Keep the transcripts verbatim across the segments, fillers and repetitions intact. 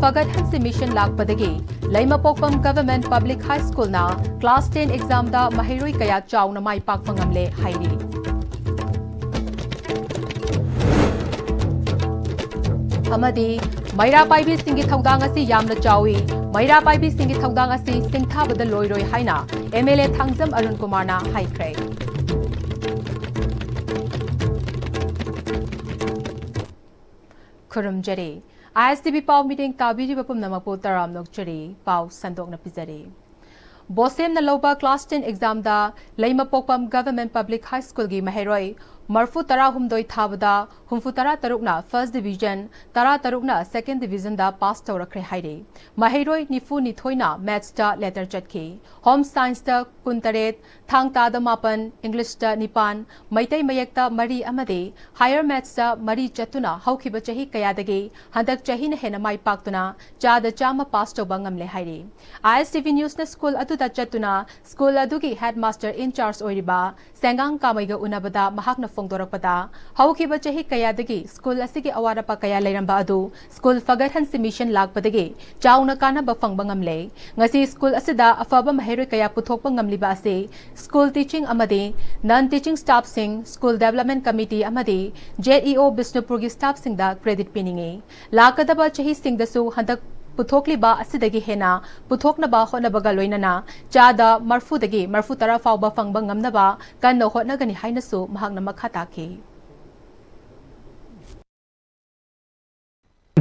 ꯐꯒꯠꯍꯟꯁꯤ mission ꯂꯥꯛꯄꯗꯒꯤ ꯂꯩꯃꯄꯣꯛꯄꯝ government public ꯍꯥꯏ ꯁ꯭ꯀꯨꯜꯅ class ten ꯑꯦꯛꯖꯥꯝꯗ ꯃꯍꯩꯔꯣꯏ ꯀꯌꯥ ꯆꯥꯎꯅ ꯃꯥꯏ ꯄꯥꯛꯄ ꯉꯝꯂꯦ ꯍꯥꯏꯔꯤ꯫ ꯑꯃꯗꯤ ꯃꯩꯔꯥ ꯄꯥꯏꯕꯤꯁꯤꯡꯒꯤ ꯊꯧꯗꯥꯡ ꯑꯁꯤ ꯌꯥꯝꯅ ꯆꯥꯎꯏ, ꯃꯩꯔꯥ ꯄꯥꯏꯕꯤꯁꯤꯡꯒꯤ ꯊꯧꯗꯥꯡ ꯑꯁꯤ ꯁꯤꯡꯊꯥꯕꯗ ꯂꯣꯏꯔꯣꯏ ꯍꯥꯏꯅ M L A Thangjam Arun ꯀꯨꯃꯥꯔꯅ ꯍꯥꯏꯈ꯭ꯔꯦ꯫ ꯈꯨꯔꯨꯝꯖꯔꯤ꯫ ꯑꯥꯏ ꯑꯦꯁ ꯇꯤ ꯚꯤ ꯄꯥꯎ ꯃꯤꯠꯌꯦꯡ ꯇꯥꯕꯤꯔꯤꯕ ꯄꯨꯝꯅꯃꯛꯄꯨ ꯇꯔꯥꯝꯅ ꯑꯣꯛꯆꯔꯤ꯫ ꯄꯥꯎ ꯁꯟꯗꯣꯛꯅ ꯄꯤꯖꯔꯤ꯫ ꯕꯣꯁꯦꯝꯅ ꯂꯧꯕ ꯀ꯭ꯂꯥꯁ ꯇꯦꯟ ꯑꯦꯛꯖꯥꯝꯗ ꯂꯩꯃꯄꯣꯛꯄꯝ ꯒꯚꯔꯟꯃꯦꯟꯠ ꯄꯕ꯭ꯂꯤꯛ ꯍꯥꯏ ꯁ꯭ꯀꯨꯜꯒꯤ ꯃꯍꯩꯔꯣꯏ ꯃꯔꯐꯨ ꯇꯔꯥꯍꯨꯝꯗꯣꯏ ꯊꯥꯕꯗ ꯍꯨꯝꯐꯨ ꯇꯔꯥ ꯇꯔꯨꯛꯅ ꯐꯥꯔꯁ ꯗꯤꯚꯤꯖꯟ, ꯇꯔꯥ ꯇꯔꯨꯛꯅ ꯁꯦꯀꯦꯟ ꯗꯤꯚꯤꯖꯟꯗ ꯄꯥꯁ ꯇꯧꯔꯛꯈ꯭ꯔꯦ ꯍꯥꯏꯔꯤ꯫ ꯃꯍꯩꯔꯣꯏ ꯅꯤꯐꯨ ꯅꯤꯊꯣꯏꯅ ꯃꯦꯠꯁꯇ ꯂꯦꯇꯔ ꯆꯠꯈꯤ꯫ ꯍꯣꯝ ꯁꯥꯏꯟꯁꯇ ꯀꯨꯟꯇꯔꯦꯠ, ꯊꯥꯡ ꯇꯥꯗ ꯃꯥꯄꯟ, ꯏꯪꯂꯤꯁꯇ ꯅꯤꯄꯥꯟ, ꯃꯩꯇꯩ ꯃꯌꯦꯛꯇ ꯃꯔꯤ ꯑꯃꯗꯤ ꯍꯥꯌꯔ ꯃꯦꯠꯁꯇ ꯃꯔꯤ ꯆꯠꯇꯨꯅ ꯍꯧꯈꯤꯕ ꯆꯍꯤ ꯀꯌꯥꯗꯒꯤ ꯍꯟꯗꯛ ꯆꯍꯤꯅ ꯍꯦꯟꯅ ꯃꯥꯏ ꯄꯥꯛꯇꯨꯅ ꯆꯥꯗ ꯆꯥꯝꯃ ꯄꯥꯁ ꯇꯧꯕ ꯉꯝꯂꯦ ꯍꯥꯏꯔꯤ꯫ ꯑꯥꯏ ꯑꯦꯁ ꯇꯤ ꯚꯤ ꯅ꯭ꯌꯨꯁꯅ ꯁ꯭ꯀꯨꯜ ꯑꯗꯨꯗ ꯆꯠꯇꯨꯅ ꯁ꯭ꯀꯨꯜ ꯑꯗꯨꯒꯤ ꯍꯦꯗꯃꯥꯁꯇꯔ ꯏꯟꯆꯥꯔꯖ ꯑꯣꯏꯔꯤꯕ ꯁꯦꯡꯒꯥꯡ ꯀꯥꯃꯩꯒ ꯎꯅꯕꯗ ꯃꯍꯥꯛꯅ ꯐꯣꯡꯗꯣꯔꯛꯄꯗ, ꯍꯧꯈꯤꯕ ꯆꯍꯤ ꯀꯌꯥꯗꯒꯤ ꯁ꯭ꯀꯨꯜ ꯑꯁꯤꯒꯤ ꯑꯋꯥꯠ ꯑꯄꯥ ꯀꯌꯥ ꯂꯩꯔꯝꯕ ꯑꯗꯨ ꯁ꯭ꯀꯨꯜ ꯐꯒꯠꯍꯟꯁꯤ ꯃꯤꯁꯟ ꯂꯥꯛꯄꯗꯒꯤ ꯆꯥꯎꯅ ꯀꯥꯟꯅꯕ ꯐꯪꯕ ꯉꯝꯂꯦ꯫ ꯉꯁꯤ ꯁ꯭ꯀꯨꯜ ꯑꯁꯤꯗ ꯑꯐꯕ ꯃꯍꯩꯔꯣꯏ ꯀꯌꯥ ꯄꯨꯊꯣꯛꯄ ꯉꯝꯂꯤꯕ ꯑꯁꯤ ꯁ꯭ꯀꯨꯜ ꯇꯤꯆꯤꯡ ꯑꯃꯗꯤ ꯅꯟ ꯇꯤꯆꯤꯡ ꯁ꯭ꯇꯥꯐꯁꯤꯡ, ꯁ꯭ꯀꯨꯜ ꯗꯦꯕꯂꯞꯃꯦꯟꯠ ꯀꯃꯤꯇꯤ ꯑꯃꯗꯤ ꯖꯦꯠ ꯏ ꯑꯣ ꯕꯤꯁꯅꯨꯄꯨꯔꯒꯤ ꯁ꯭ꯇꯥꯐꯁꯤꯡꯗ ꯀ꯭ꯔꯦꯗꯤꯠ ꯄꯤꯅꯤꯡꯏ꯫ ꯂꯥꯛꯀꯗꯕ ꯆꯍꯤꯁꯤꯡꯗꯁꯨ ꯍꯟꯗꯛ ꯄꯨꯊꯣꯛꯂꯤꯕ ꯑꯁꯤꯗꯒꯤ ꯍꯦꯟꯅ ꯄꯨꯊꯣꯛꯅꯕ ꯍꯣꯠꯅꯕꯒ ꯂꯣꯏꯅꯅ ꯆꯥꯗ ꯃꯔꯐꯨꯗꯒꯤ ꯃꯔꯐꯨ ꯇꯔꯥ ꯐꯥꯎꯕ ꯐꯪꯕ ꯉꯝꯅꯕ ꯀꯟꯅ ꯍꯣꯠꯅꯒꯅꯤ ꯍꯥꯏꯅꯁꯨ ꯃꯍꯥꯛꯅ ꯃꯈꯥ ꯇꯥꯈꯤ꯫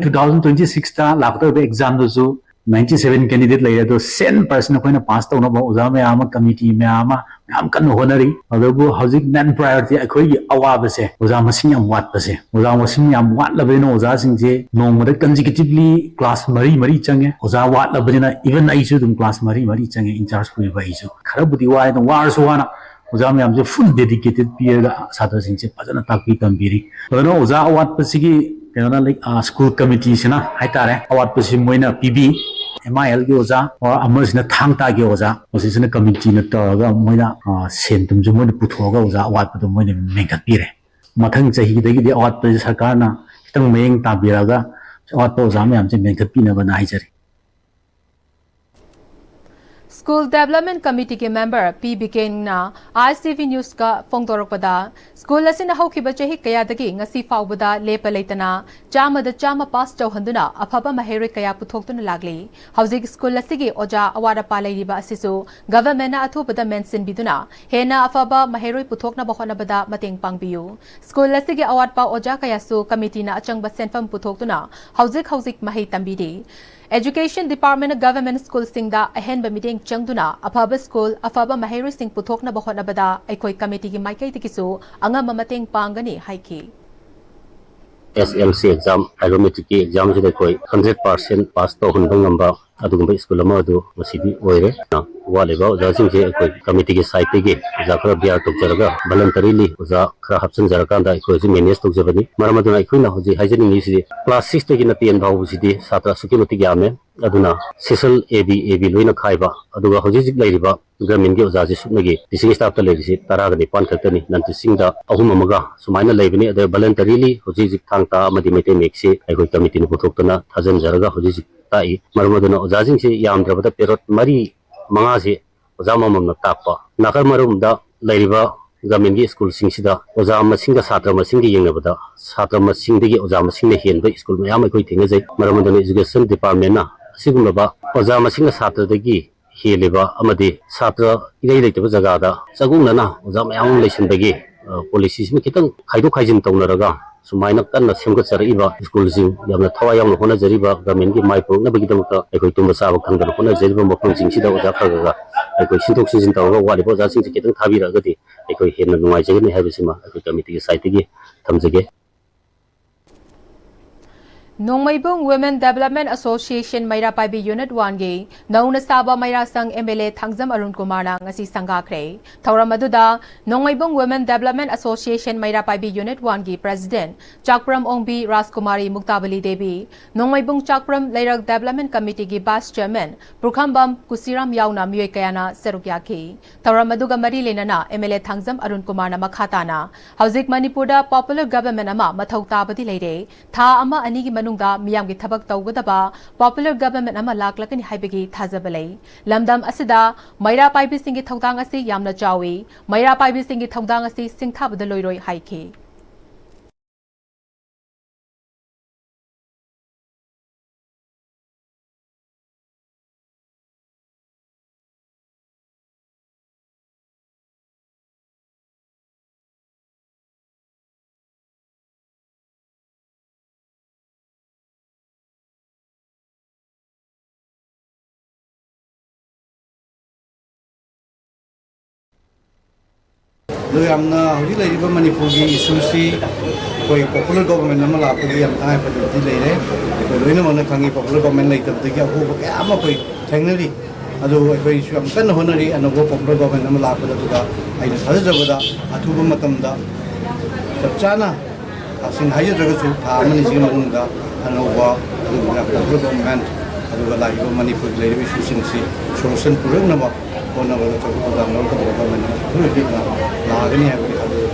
Two thousand twenty six ꯇ ꯂꯥꯛꯀꯗꯧꯔꯤꯕ ꯑꯦꯛꯖꯥꯝꯗꯁꯨ ninety seven candidate ꯂꯩꯔꯦ, ꯑꯗꯣ cent percent ꯑꯩꯈꯣꯏꯅ ꯄꯥꯁ ꯇꯧꯅꯕ ꯑꯣꯖꯥ ꯃꯌꯥꯝ ꯑꯃ, ꯀꯃꯤꯇꯤ ꯃꯌꯥꯝ ꯑꯃ ꯃꯌꯥꯝ ꯀꯟꯅ ꯍꯣꯠꯅꯔꯤ꯫ ꯑꯗꯨꯕꯨ ꯍꯧꯖꯤꯛ main priority ꯑꯩꯈꯣꯏꯒꯤ ꯑꯋꯥꯕꯁꯦ ꯑꯣꯖꯥ ꯃꯁꯤꯡ ꯌꯥꯝ ꯋꯥꯠꯄꯁꯦ꯫ ꯑꯣꯖꯥ ꯃꯁꯤꯡ ꯌꯥꯝ ꯋꯥꯠꯂꯕꯅꯤꯅ ꯑꯣꯖꯥꯁꯤꯡꯁꯦ ꯅꯣꯡꯃꯗ consecutively class ꯃꯔꯤ ꯃꯔꯤ ꯆꯪꯉꯦ꯫ ꯑꯣꯖꯥ ꯋꯥꯠꯂꯕꯅꯤꯅ even ꯑꯩꯁꯨ ꯑꯗꯨꯝ class ꯃꯔꯤ ꯃꯔꯤ ꯆꯪꯉꯦ, in charge ꯄꯨꯔꯤꯕ ꯑꯩꯁꯨ꯫ ꯈꯔꯕꯨꯗꯤ ꯋꯥꯏ, ꯑꯗꯨꯝ ꯋꯥꯔꯁꯨ ꯋꯥꯅ ꯑꯣꯖꯥ ꯃꯌꯥꯝꯁꯦ full dedicated ꯄꯤꯔꯒ ꯁꯥꯇ꯭ꯔꯁꯤꯡꯁꯦ ꯐꯖꯅ ꯇꯥꯛꯄꯤ ꯇꯝꯕꯤꯔꯤ꯫ ꯑꯗꯨꯅ ꯑꯣꯖꯥ ꯑꯋꯥꯠꯄꯁꯤꯒꯤ ꯀꯩꯅꯣꯅ ꯂꯩ-, ꯑ, ꯁ꯭ꯀꯨꯜ ꯀꯃꯤꯇꯤꯁꯤꯅ ꯍꯥꯏꯇꯥꯔꯦ, ꯑꯋꯥꯠꯄꯁꯤ ꯃꯣꯏꯅ ꯄꯤꯕꯤ꯫ ꯑꯦꯝ ꯑꯥꯏ ꯑꯦꯜꯒꯤ ꯑꯣꯖꯥ, ꯑꯣꯔ ꯑꯃꯁꯤꯅ ꯊꯥꯡ ꯇꯥꯒꯤ ꯑꯣꯖꯥ, ꯃꯁꯤꯁꯤꯅ ꯀꯃꯤꯇꯤꯅ ꯇꯧꯔꯒ ꯃꯣꯏꯅ, ꯑ, ꯁꯦꯟ ꯊꯨꯝꯁꯨ ꯃꯣꯏꯅ ꯄꯨꯊꯣꯛꯑꯒ ꯑꯣꯖꯥ ꯑꯋꯥꯠꯄꯗꯣ ꯃꯣꯏꯅ ꯃꯦꯟꯈꯠꯄꯤꯔꯦ꯫ ꯃꯊꯪ ꯆꯍꯤꯗꯒꯤꯗꯤ ꯑꯋꯥꯠꯄꯁꯦ ꯁꯔꯀꯥꯔꯅ ꯈꯤꯇꯪ ꯃꯌꯦꯡ ꯇꯥꯕꯤꯔꯒ ꯑꯋꯥꯠꯄ ꯑꯣꯖꯥ ꯃꯌꯥꯝꯁꯦ ꯃꯦꯟꯈꯠꯄꯤꯅꯕꯅ ꯍꯥꯏꯖꯔꯤ꯫ School Development Committeeꯒꯤ member ꯄꯤ ꯕꯤꯀꯦꯟꯅ ISTV Newsꯀ ꯐꯣꯡꯗꯣꯔꯛꯄꯗ, ꯁ꯭ꯀꯨꯜ ꯑꯁꯤꯅ ꯍꯧꯈꯤꯕ ꯆꯍꯤ ꯀꯌꯥꯗꯒꯤ ꯉꯁꯤ ꯐꯥꯎꯕꯗ ꯂꯦꯞꯄ ꯂꯩꯇꯅ ꯆꯥꯝꯃꯗ ꯆꯥꯝꯃ ꯄꯥꯁ ꯇꯧꯍꯟꯗꯨꯅ ꯑꯐꯕ ꯃꯍꯩꯔꯣꯏ ꯀꯌꯥ ꯄꯨꯊꯣꯛꯇꯨꯅ ꯂꯥꯛꯂꯤ꯫ ꯍꯧꯖꯤꯛ ꯁ꯭ꯀꯨꯜ ꯑꯁꯤꯒꯤ ꯑꯣꯖꯥ ꯑꯋꯥꯠ ꯑꯄꯥ ꯂꯩꯔꯤꯕ ꯑꯁꯤꯁꯨ ꯒꯚꯔꯟꯃꯦꯟꯠꯅ ꯑꯊꯨꯕꯗ ꯃꯦꯟꯁꯤꯟꯕꯤꯗꯨꯅ ꯍꯦꯟꯅ ꯑꯐꯕ ꯃꯍꯩꯔꯣꯏ ꯄꯨꯊꯣꯛꯅꯕ ꯍꯣꯠꯅꯕꯗ ꯃꯇꯦꯡ ꯄꯥꯡꯕꯤꯌꯨ꯫ ꯁ꯭ꯀꯨꯜ ꯑꯁꯤꯒꯤ ꯑꯋꯥꯠꯄ ꯑꯣꯖꯥ ꯀꯌꯥꯁꯨ ꯀꯃꯤꯇꯤꯅ ꯑꯆꯪꯕ ꯁꯦꯟꯐꯝ ꯄꯨꯊꯣꯛꯇꯨꯅ ꯍꯧꯖꯤꯛ ꯍꯧꯖꯤꯛ ꯃꯍꯩ ꯇꯝꯕꯤꯔꯤ꯫ Education Departmentꯅ government schoolꯁꯤꯡꯗ ꯑꯍꯦꯟꯕ ꯃꯤꯠꯌꯦꯡ ꯆꯪꯗꯨꯅ ꯑꯐꯕ ꯁ꯭ꯀꯨꯜ, ꯑꯐꯕ ꯃꯍꯩꯔꯣꯏꯁꯤꯡ ꯄꯨꯊꯣꯛꯅꯕ ꯍꯣꯠꯅꯕꯗ ꯑꯩꯈꯣꯏ ꯀꯃꯤꯇꯤꯒꯤ ꯃꯥꯏꯀꯩꯗꯒꯤꯁꯨ ꯑꯉꯝꯕ ꯃꯇꯦꯡ ꯄꯥꯡꯒꯅꯤ ꯍꯥꯏꯈꯤ꯫ ꯑꯦꯁ ꯑꯦꯜ ꯁꯤ ꯑꯦꯛꯖꯥꯝ, ꯁꯥꯏꯀꯣꯃꯦꯇ꯭ꯔꯤꯛꯀꯤ ꯑꯦꯛꯖꯥꯝꯁꯤꯗ ꯑꯩꯈꯣꯏ ꯍꯟꯗ꯭ꯔꯦꯠ ꯄꯥꯔꯁꯦꯟ ꯄꯥꯁ ꯇꯧꯍꯟꯕ ꯉꯝꯕ ꯑꯗꯨꯒꯨꯝꯕ ꯁ꯭ꯀꯨꯜ ꯑꯃ ꯑꯗꯨ ꯉꯁꯤꯗꯤ ꯑꯣꯏꯔꯦ꯫ ꯋꯥꯠꯂꯤꯕ ꯑꯣꯖꯥꯁꯤꯡꯁꯦ ꯑꯩꯈꯣꯏ ꯀꯃꯤꯇꯤꯒꯤ ꯁꯥꯏꯠꯇꯒꯤ ꯑꯣꯖꯥ ꯈꯔ ꯕꯤꯌꯥꯔ ꯇꯧꯖꯔꯒ, ꯚꯂꯟꯇꯔꯤꯂꯤ ꯑꯣꯖꯥ ꯈꯔ ꯍꯥꯞꯆꯤꯟꯖꯔꯀꯥꯟꯗ ꯑꯩꯈꯣꯏ ꯍꯧꯖꯤꯛ ꯃꯦꯅꯦꯖ ꯇꯧꯖꯕꯅꯤ꯫ ꯃꯔꯝ ꯑꯗꯨꯅ ꯑꯩꯈꯣꯏꯅ ꯍꯧꯖꯤꯛ ꯍꯥꯏꯖꯅꯤꯡꯉꯤꯁꯤꯗꯤ, ꯀ꯭ꯂꯥꯁ ꯁꯤꯛꯁꯇꯒꯤꯅ ꯇꯦꯟ ꯐꯥꯎꯕꯁꯤꯗꯤ ꯁꯥꯇ꯭ꯔ ꯑꯁꯨꯛꯀꯤ ꯃꯇꯤꯛ ꯌꯥꯝꯃꯦ꯫ ꯑꯗꯨꯅ C L A B, A B ꯂꯣꯏꯅ ꯈꯥꯏꯕ, ꯑꯗꯨꯒ ꯍꯧꯖꯤꯛ ꯍꯧꯖꯤꯛ ꯂꯩꯔꯤꯕ ꯒ꯭ꯔꯥꯃꯤꯟꯒꯤ ꯑꯣꯖꯥꯁꯤ ꯁꯨꯞꯅꯒꯤ ꯇꯤꯆꯤꯡ ꯁ꯭ꯇꯥꯐꯇ ꯂꯩꯔꯤꯁꯤ ꯇꯔꯥꯒ ꯅꯤꯄꯥꯟ ꯈꯛꯇꯅꯤ꯫ ꯅꯟ ꯇꯤꯆꯤꯡꯗ ꯑꯍꯨꯝ ꯑꯃꯒ ꯁꯨꯃꯥꯏꯅ ꯂꯩꯕꯅꯤ꯫ ꯑꯗ ꯚꯂꯟꯇꯔꯤꯂꯤ ꯍꯧꯖꯤꯛ ꯍꯧꯖꯤꯛ ꯊꯥꯡ ꯇꯥ ꯑꯃꯗꯤ ꯃꯩꯇꯩ ꯃꯌꯦꯛꯁꯤ ꯑꯩꯈꯣꯏ ꯀꯃꯤꯇꯤꯅ ꯄꯨꯊꯣꯛꯇꯅ ꯊꯥꯖꯤꯟꯖꯔꯒ ꯍꯧꯖꯤꯛ ꯍꯧꯖꯤꯛ ꯇꯥꯛꯏ꯫ ꯃꯔꯝ ꯑꯗꯨꯅ ꯑꯣꯖꯥꯁꯤꯡꯁꯤ ꯌꯥꯝꯗ꯭ꯔꯕꯗ ꯄꯦꯔꯣꯠ ꯃꯔꯤ ꯃꯉꯥꯁꯤ ꯑꯣꯖꯥ ꯑꯃꯃꯝꯅ ꯇꯥꯛꯄ꯫ ꯅꯥꯀꯜ ꯃꯔꯨꯝꯗ ꯂꯩꯔꯤꯕ ꯒꯚꯔꯟꯃꯦꯟꯠꯀꯤ ꯁ꯭ꯀꯨꯜꯁꯤꯡꯁꯤꯗ ꯑꯣꯖꯥ ꯃꯁꯤꯡꯒ ꯁꯥꯇ꯭ꯔ ꯃꯁꯤꯡꯒ ꯌꯦꯡꯅꯕꯗ ꯁꯥꯇ꯭ꯔ ꯃꯁꯤꯡꯗꯒꯤ ꯑꯣꯖꯥ ꯃꯁꯤꯡꯅ ꯍꯦꯟꯕ ꯁ꯭ꯀꯨꯜ ꯃꯌꯥꯝ ꯑꯩꯈꯣꯏ ꯊꯦꯡꯅꯖꯩ꯫ ꯃꯔꯝ ꯑꯗꯨꯅ ꯏꯖꯨꯀꯦꯁꯟ ꯗꯤꯄꯥꯔꯠꯃꯦꯟꯠꯅ ꯑꯁꯤꯒꯨꯝꯂꯕ ꯑꯣꯖꯥ ꯃꯁꯤꯡꯅ ꯁꯥꯇ꯭ꯔꯗꯒꯤ ꯍꯦꯜꯂꯤꯕ ꯑꯃꯗꯤ ꯁꯥꯇ꯭ꯔ ꯏꯔꯩ ꯂꯩꯇꯕ ꯖꯒꯥꯗ ꯆꯒꯨꯡꯅꯅ ꯑꯣꯖꯥ ꯃꯌꯥꯝ ꯑꯃ ꯂꯩꯁꯤꯟꯕꯒꯤ, ꯑ, ꯄꯣꯂꯤꯁꯤꯁꯤꯃ ꯈꯤꯇꯪ ꯈꯥꯏꯗꯣꯛ ꯈꯥꯏꯖꯤꯟ ꯇꯧꯅꯔꯒ ꯁꯨꯃꯥꯏꯅ ꯀꯟꯅ ꯁꯦꯝꯒꯠꯆꯔꯛꯏꯕ ꯁ꯭ꯀꯨꯜꯁꯤꯡ, ꯌꯥꯝꯅ ꯊꯋꯥꯏ ꯌꯥꯎꯅ ꯍꯣꯠꯅꯖꯔꯤꯕ, ꯒꯚꯔꯟꯃꯦꯟꯠꯀꯤ ꯃꯥꯏ ꯄꯨꯔꯛꯅꯕꯒꯤꯗꯃꯛꯇ ꯑꯩꯈꯣꯏ ꯇꯨꯝꯕ ꯆꯥꯕ ꯈꯪꯗꯅ ꯍꯣꯠꯅꯖꯔꯤꯕ ꯃꯐꯝꯁꯤꯡꯁꯤꯗ ꯑꯣꯖꯥ ꯈꯔ ꯈꯔ ꯑꯩꯈꯣꯏ ꯁꯤꯟꯗꯣꯛ ꯁꯤꯟꯖꯤꯟ ꯇꯧꯔꯒ ꯋꯥꯠꯂꯤꯕ ꯑꯣꯖꯥꯁꯤꯡꯁꯦ ꯈꯤꯇꯪ ꯊꯥꯕꯤꯔꯛꯑꯒꯗꯤ ꯑꯩꯈꯣꯏ ꯍꯦꯟꯅ ꯅꯨꯡꯉꯥꯏꯖꯒꯅꯤ ꯍꯥꯏꯕꯁꯤꯃ ꯑꯩꯈꯣꯏ ꯀꯃꯤꯇꯤꯒꯤ ꯁꯥꯏꯠꯇꯒꯤ ꯊꯝꯖꯒꯦ꯫ ꯅꯣꯡꯃꯩꯕꯨꯡ Women Development Association ꯃꯩꯔꯥ ꯄꯥꯏꯕꯤ Unit Oneꯒꯤ ꯅꯧꯅ ꯁꯥꯕ ꯃꯩꯔꯥ ꯁꯪ MLA ꯊꯥꯡꯖꯝ ꯑꯔꯨꯟ ꯀꯨꯃꯥꯔꯅ ꯉꯁꯤ ꯁꯪꯒꯥꯈ꯭ꯔꯦ꯫ ꯊꯧꯔꯝ ꯑꯗꯨꯗ ꯅꯣꯡꯃꯩꯕꯨꯡ Women Development Association ꯃꯩꯔꯥ ꯄꯥꯏꯕꯤ Unit Oneꯒꯤ President ꯆꯥꯛꯄ꯭ꯔꯝ ꯑꯣꯡꯕꯤ ꯔꯥꯖꯀꯨꯃꯥꯔꯤ ꯃꯨꯛꯇꯥꯕꯂꯤ ꯗꯦꯕꯤ, ꯅꯣꯡꯃꯩꯕꯨꯡ ꯆꯥꯛꯄ꯭ꯔꯝ ꯂꯩꯔꯛ Development Committeeꯒꯤ Vice Chairman ꯄꯨꯔꯈꯝꯕꯝ ꯀꯨꯁꯤꯔꯥꯝ ꯌꯥꯎꯅ ꯃꯤꯑꯣꯏ ꯀꯌꯥꯅ ꯁꯔꯨꯛ ꯌꯥꯈꯤ꯫ ꯊꯧꯔꯝ ꯑꯗꯨꯒ ꯃꯔꯤ ꯂꯩꯅꯅ MLA ꯊꯥꯡꯖꯝ ꯑꯔꯨꯟ ꯀꯨꯃꯥꯔꯅ ꯃꯈꯥ ꯇꯥꯅ ꯍꯧꯖꯤꯛ ꯃꯅꯤꯄꯨꯔꯗ popular government ꯑꯃ ꯃꯊꯧ ꯇꯥꯕꯗꯤ ꯂꯩꯔꯦ꯫ ꯊꯥ ꯑꯃ ꯑꯅꯤꯒꯤ ꯃꯅꯨꯡ ꯃꯇꯨꯡꯗ ꯃꯤꯌꯥꯝꯒꯤ ꯊꯕꯛ ꯇꯧꯒꯗꯕ popular government ꯑꯃ ꯂꯥꯛꯂꯒꯅꯤ ꯍꯥꯏꯕꯒꯤ ꯊꯥꯖꯕ ꯂꯩ꯫ ꯂꯝꯗꯝ ꯑꯁꯤꯗ ꯃꯩꯔꯥ ꯄꯥꯏꯕꯤꯁꯤꯡꯒꯤ ꯊꯧꯗꯥꯡ ꯑꯁꯤ ꯌꯥꯝꯅ ꯆꯥꯎꯏ꯫ ꯃꯩꯔꯥ ꯄꯥꯏꯕꯤꯁꯤꯡꯒꯤ ꯊꯧꯗꯥꯡ ꯑꯁꯤ ꯁꯤꯡꯊꯥꯕꯗ ꯂꯣꯏꯔꯣꯏ ꯍꯥꯏꯈꯤ꯫ ꯑꯗꯨ ꯌꯥꯝꯅ ꯍꯧꯖꯤꯛ ꯂꯩꯔꯤꯕ ꯃꯅꯤꯄꯨꯔꯒꯤ ꯏꯁꯨꯁꯤ ꯑꯩꯈꯣꯏ popular government ꯑꯃ ꯂꯥꯛꯄꯒꯤ ꯌꯥꯝ ꯇꯉꯥꯏ ꯐꯗꯕꯗꯤ ꯂꯩꯔꯦ꯫ ꯑꯩꯈꯣꯏ ꯂꯣꯏꯅꯃꯛꯅ ꯈꯪꯉꯤ, popular government ꯂꯩꯇꯕꯗꯒꯤ ꯑꯍꯣꯕ ꯀꯌꯥ ꯑꯃ ꯑꯩꯈꯣꯏ ꯊꯦꯡꯅꯔꯤ꯫ ꯑꯗꯨ ꯑꯩꯈꯣꯏꯁꯨ ꯌꯥꯝ ꯀꯟꯅ ꯍꯣꯠꯅꯔꯤ ꯑꯅꯧꯕ popular government ꯑꯃ ꯂꯥꯛꯄꯗ꯫ ꯑꯗꯨꯒ ꯑꯩꯅ ꯊꯥꯖꯖꯕꯗ ꯑꯊꯨꯕ ꯃꯇꯝꯗ ꯆꯞ ꯆꯥꯅ ꯊꯥꯁꯤꯡ ꯍꯥꯏꯖꯗ꯭ꯔꯒꯁꯨ ꯊꯥ ꯑꯃꯅꯤꯁꯤꯒꯤ ꯃꯅꯨꯡꯗ ꯑꯅꯧꯕ ꯑꯗꯨꯒ popular government ꯑꯗꯨꯒ ꯂꯥꯛꯂꯤꯕ ꯃꯅꯤꯄꯨꯔꯒꯤ ꯂꯩꯔꯤꯕ ꯏꯁꯨꯁꯤꯡꯁꯤ solution ꯄꯨꯔꯛꯅꯕ ꯍꯣꯠꯅꯕꯗ ꯆꯥꯎꯈꯠ ꯊꯧꯗꯥꯡ ꯂꯧꯔꯛꯀꯗꯕ government ꯑꯃꯁꯨ ꯍꯧꯖꯤꯛ ꯍꯧꯖꯤꯛ ꯂꯥꯛꯑꯒꯅꯤ ꯍꯥꯏꯕꯒꯤ ꯊꯥꯖꯖꯩ꯫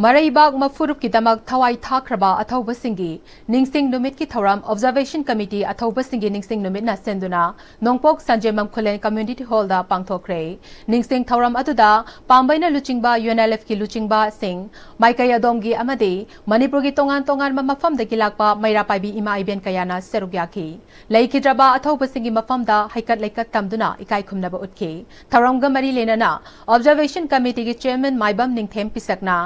ꯃꯔꯩꯕꯥꯛ ꯃꯐꯨꯔꯨꯞꯀꯤꯗꯃꯛ ꯊꯋꯥꯏ ꯊꯥꯈ꯭ꯔꯕ ꯑꯊꯧꯕꯁꯤꯡꯒꯤ ꯅꯤꯡꯁꯤꯡ ꯅꯨꯃꯤꯠꯀꯤ ꯊꯧꯔꯝ Observation Committee ꯑꯊꯧꯕꯁꯤꯡꯒꯤ ꯅꯤꯡꯁꯤꯡ ꯅꯨꯃꯤꯠꯅ ꯁꯦꯟꯗꯨꯅ ꯅꯣꯡꯄꯣꯛ ꯁꯟꯖꯦꯟꯕꯝ ꯈꯨꯂꯦꯟ Community Hall ꯗ ꯄꯥꯡꯊꯣꯛꯈ꯭ꯔꯦ꯫ ꯅꯤꯡꯁꯤꯡ ꯊꯧꯔꯝ ꯑꯗꯨꯗ ꯄꯥꯝꯕꯩꯅ ꯂꯨꯆꯤꯡꯕ UNLF ꯀꯤ ꯂꯨꯆꯤꯡꯕꯁꯤꯡ, ꯃꯥꯏꯀꯩ ꯑꯗꯣꯝꯒꯤ ꯑꯃꯗꯤ ꯃꯅꯤꯄꯨꯔꯒꯤ ꯇꯣꯉꯥꯟ ꯇꯣꯉꯥꯟꯕ ꯃꯐꯝꯗꯒꯤ ꯂꯥꯛꯄ ꯃꯩꯔꯥ ꯄꯥꯏꯕꯤ ꯏꯃꯥ ꯏꯕꯦꯟ ꯀꯌꯥꯅ ꯁꯔꯨꯛ ꯌꯥꯈꯤ꯫ ꯂꯩꯈꯤꯗ꯭ꯔꯕ ꯑꯊꯧꯕꯁꯤꯡꯒꯤ ꯃꯐꯝꯗ ꯍꯩꯀꯠ ꯂꯩꯀꯠ ꯇꯝꯗꯨꯅ ꯏꯀꯥꯏ ꯈꯨꯝꯅꯕ ꯎꯠꯈꯤ꯫ ꯊꯧꯔꯝꯒ ꯃꯔꯤ ꯂꯩꯅꯅ Observation Committee ꯒꯤ Chairman ꯃꯥꯏꯕꯝ ꯅꯤꯡꯊꯦꯝ ꯄꯤꯁꯛꯅ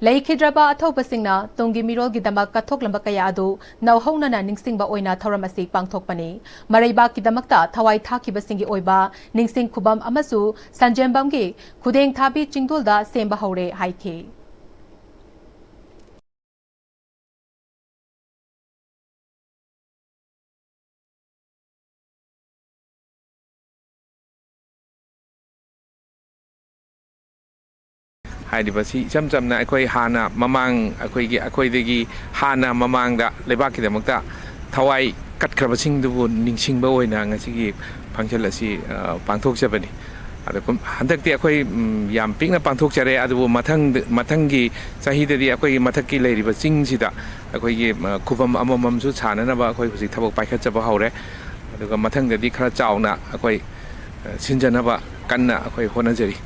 ꯂꯩꯈꯤꯗ꯭ꯔꯕ ꯑꯊꯧꯕꯁꯤꯡꯅ ꯇꯨꯡꯒꯤ ꯃꯤꯔꯣꯜꯒꯤꯗꯃꯛ ꯀꯠꯊꯣꯛꯂꯝꯕ ꯀꯌꯥ ꯑꯗꯨ ꯅꯧꯍꯧꯅꯅ ꯅꯤꯡꯁꯤꯡꯕ ꯑꯣꯏꯅ ꯊꯧꯔꯝ ꯑꯁꯤ ꯄꯥꯡꯊꯣꯛꯄꯅꯤ꯫ ꯃꯔꯩꯕꯥꯛꯀꯤꯗꯃꯛꯇ ꯊꯋꯥꯏ ꯊꯥꯈꯤꯕꯁꯤꯡꯒꯤ ꯑꯣꯏꯕ ꯅꯤꯡꯁꯤꯡ ꯈꯨꯕꯝ ꯑꯃꯁꯨ ꯁꯟꯖꯦꯟꯕꯝꯒꯤ ꯈꯨꯗꯦꯡ ꯊꯥꯕꯤ ꯆꯤꯡꯗꯣꯜꯗ ꯁꯦꯝꯕ ꯍꯧꯔꯦ ꯍꯥꯏꯈꯤ꯫ ꯍꯥꯏꯔꯤꯕꯁꯤ ꯏꯆꯝ ꯆꯝꯅ ꯑꯩꯈꯣꯏ ꯍꯥꯟꯅ ꯃꯃꯥꯡ ꯑꯩꯈꯣꯏꯒꯤ, ꯑꯩꯈꯣꯏꯗꯒꯤ ꯍꯥꯟꯅ ꯃꯃꯥꯡꯗ ꯂꯩꯕꯥꯛꯀꯤꯗꯃꯛꯇ ꯊꯋꯥꯏ ꯀꯠꯈ꯭ꯔꯕꯁꯤꯡꯗꯨꯕꯨ ꯅꯤꯡꯁꯤꯡꯕ ꯑꯣꯏꯅ ꯉꯁꯤꯒꯤ function ꯑꯁꯤ, ꯑ, ꯄꯥꯡꯊꯣꯛꯆꯕꯅꯤ꯫ ꯑꯗ ꯀꯨꯝ-, ꯍꯟꯗꯛꯇꯤ ꯑꯩꯈꯣꯏ, ꯎꯝ, ꯌꯥꯝ ꯄꯤꯛꯅ ꯄꯥꯡꯊꯣꯛꯆꯔꯦ, ꯑꯗꯨꯕꯨ ꯃꯊꯪꯗ, ꯃꯊꯪꯒꯤ ꯆꯍꯤꯗꯗꯤ ꯑꯩꯈꯣꯏꯒꯤ ꯃꯊꯛꯀꯤ ꯂꯩꯔꯤꯕ ꯆꯤꯡꯁꯤꯗ ꯑꯩꯈꯣꯏꯒꯤ, ꯑ, ꯈꯨꯕꯝ ꯑꯃꯃꯝꯁꯨ ꯁꯥꯅꯅꯕ ꯑꯩꯈꯣꯏ ꯍꯧꯖꯤꯛ ꯊꯕꯛ ꯄꯥꯏꯈꯠꯆꯕ ꯍꯧꯔꯦ꯫ ꯑꯗꯨꯒ ꯃꯊꯪꯗꯗꯤ ꯈꯔ ꯆꯥꯎꯅ ꯑꯩꯈꯣꯏ, ꯑ, ꯁꯤꯟꯖꯅꯕ ꯀꯟꯅ ꯑꯩꯈꯣꯏ ꯍꯣꯠꯅꯖꯔꯤ꯫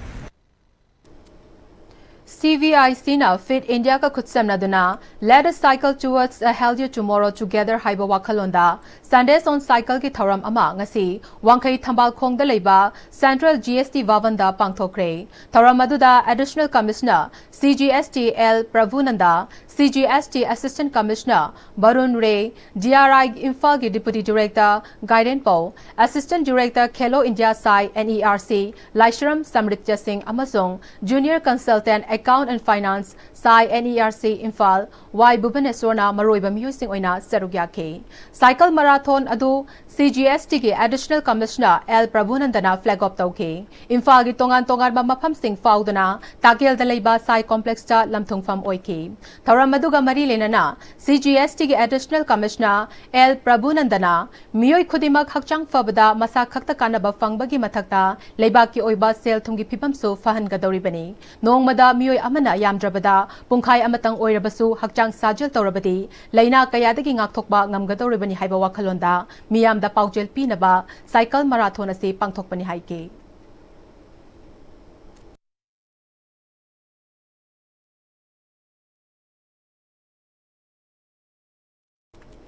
CVICꯅ Fit Indiaꯒ ꯈꯨꯠꯁꯝꯅꯗꯨꯅ Let us cycle towards a healthier tomorrow together ꯍꯥꯏꯕ ꯋꯥꯈꯜꯂꯣꯟꯗ Sundays on Cycleꯒꯤ ꯊꯧꯔꯝ ꯑꯃ ꯉꯁꯤ ꯋꯥꯡꯈꯩ ꯊꯝꯕꯥꯜꯈꯣꯡꯗ ꯂꯩꯕ Central GST Bhavanꯗ ꯄꯥꯡꯊꯣꯛꯈ꯭ꯔꯦ꯫ ꯊꯧꯔꯝ ꯑꯗꯨꯗ Additional Commissioner CGST L ꯄ꯭ꯔꯚꯨꯅꯟꯗ, CGST Assistant Commissioner Barun ꯔꯦ, DRI ꯏꯝꯐꯥꯜꯒꯤ Deputy Director ꯒꯥꯏꯔꯦꯟꯄꯧ, Assistant Director Khelo India ꯁꯥꯏ NERC ꯂꯥꯏꯁ꯭ꯔꯝ ꯁꯝꯔꯤꯛꯇ ꯁꯤꯡ ꯑꯃꯁꯨꯡ Junior Consultant Account and Finance ꯁꯥꯏ NERC ꯏꯝꯐꯥꯜ ꯋꯥꯏ ꯚꯨꯕꯅꯦꯁꯣꯔꯅ ꯃꯔꯨꯑꯣꯏꯕ ꯃꯤꯑꯣꯏꯁꯤꯡ ꯑꯣꯏꯅ ꯁꯔꯨꯛ ꯌꯥꯈꯤ꯫ Cycle Marathon ꯑꯗꯨ CGSTꯒꯤ Additional Commissioner L ꯄ꯭ꯔꯚꯨꯅꯟꯗꯅ flag off ꯇꯧꯈꯤ꯫ ꯏꯝꯐꯥꯜꯒꯤ ꯇꯣꯉꯥꯟ ꯇꯣꯉꯥꯟꯕ ꯃꯐꯝꯁꯤꯡ ꯐꯥꯎꯗꯨꯅ ꯇꯥꯀꯦꯜꯗ ꯂꯩꯕ ꯁꯥꯏ complex ꯇ ꯂꯝꯊꯨꯡꯐꯝ ꯑꯣꯏꯈꯤ꯫ ꯊꯧꯔꯝ ꯑꯗꯨꯒ ꯃꯔꯤ ꯂꯩꯅꯅ CGSTꯒꯤ Additional Commissioner L ꯄ꯭ꯔꯚꯨꯅꯟꯗꯅ ꯃꯤꯑꯣꯏ ꯈꯨꯗꯤꯡꯃꯛ ꯍꯛꯆꯥꯡ ꯐꯕꯗ ꯃꯁꯥ ꯈꯛꯇ ꯀꯥꯟꯅꯕ ꯐꯪꯕꯒꯤ ꯃꯊꯛꯇ ꯂꯩꯕꯥꯛꯀꯤ ꯑꯣꯏꯕ ꯁꯦꯜ ꯊꯨꯝꯒꯤ ꯐꯤꯕꯝꯁꯨ ꯐꯍꯟꯒꯗꯧꯔꯤꯕꯅꯤ꯫ ꯅꯣꯡꯃꯗ ꯃꯤꯑꯣꯏ ꯑꯃꯅ ꯌꯥꯝꯗ꯭ꯔꯕꯗ ꯄꯨꯡꯈꯥꯏ ꯑꯃꯇꯪ ꯑꯣꯏꯔꯕꯁꯨ ꯍꯛꯆꯥꯡ ꯁꯥꯖꯦꯜ ꯇꯧꯔꯕꯗꯤ ꯂꯥꯏꯅꯥ ꯀꯌꯥꯗꯒꯤ ꯉꯥꯛꯊꯣꯛꯄ ꯉꯝꯒꯗꯧꯔꯤꯕꯅꯤ ꯍꯥꯏꯕ ꯋꯥꯈꯜꯂꯣꯟꯗ ꯃꯤꯌꯥꯝꯗ ꯄꯥꯎꯖꯦꯜ ꯄꯤꯅꯕ Cycle Marathon ꯑꯁꯤ ꯄꯥꯡꯊꯣꯛꯄꯅꯤ ꯍꯥꯏꯈꯤ꯫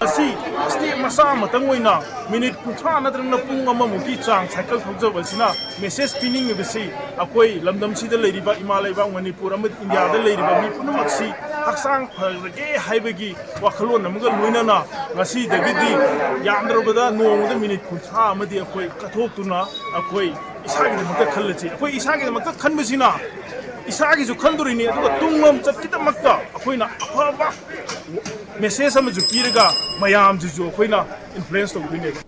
ꯑꯁꯤ step ꯃꯆꯥ ꯑꯃꯇꯪ ꯑꯣꯏꯅ minute ꯀꯨꯟꯊ꯭ꯔꯥ ꯅꯠꯇ꯭ꯔꯒꯅ ꯄꯨꯡ ꯑꯃꯃꯨꯛꯀꯤ ꯆꯥꯡ cycle ꯊꯧꯖꯕ ꯑꯁꯤꯅ message ꯄꯤꯅꯤꯡꯉꯤꯕꯁꯤ ꯑꯩꯈꯣꯏ ꯂꯝꯗꯝꯁꯤꯗ ꯂꯩꯔꯤꯕ ꯏꯃꯥ ꯂꯩꯕꯥꯛ ꯃꯅꯤꯄꯨꯔ ꯑꯃꯗꯤ ꯏꯟꯗꯤꯌꯥꯗ ꯂꯩꯔꯤꯕ ꯃꯤ ꯄꯨꯝꯅꯃꯛꯁꯤ ꯍꯛꯆꯥꯡ ꯐꯔꯒꯦ ꯍꯥꯏꯕꯒꯤ ꯋꯥꯈꯜꯂꯣꯟ ꯑꯃꯒ ꯂꯣꯏꯅꯅ ꯉꯁꯤꯗꯒꯤꯗꯤ ꯌꯥꯝꯗ꯭ꯔꯕꯗ ꯅꯣꯡꯃꯗ minute ꯀꯨꯟꯊ꯭ꯔꯥ ꯑꯃꯗꯤ ꯑꯩꯈꯣꯏ ꯀꯠꯊꯣꯛꯇꯨꯅ ꯑꯩꯈꯣꯏ ꯏꯁꯥꯒꯤꯗꯃꯛꯇ ꯈꯜꯂꯁꯤ꯫ ꯑꯩꯈꯣꯏ ꯏꯁꯥꯒꯤꯗꯃꯛꯇ ꯈꯟꯕꯁꯤꯅ ꯏꯁꯥꯒꯤꯁꯨ ꯈꯟꯗꯣꯔꯤꯅꯤ, ꯑꯗꯨꯒ ꯇꯨꯡꯂꯝꯆꯠꯀꯤꯗꯃꯛꯇ ꯑꯩꯈꯣꯏꯅ ꯑꯐꯕ message ꯑꯃꯁꯨ ꯄꯤꯔꯒ ꯃꯌꯥꯝꯁꯤꯁꯨ ꯑꯩꯈꯣꯏꯅ influence ꯇꯧꯗꯣꯏꯅꯦꯕ꯫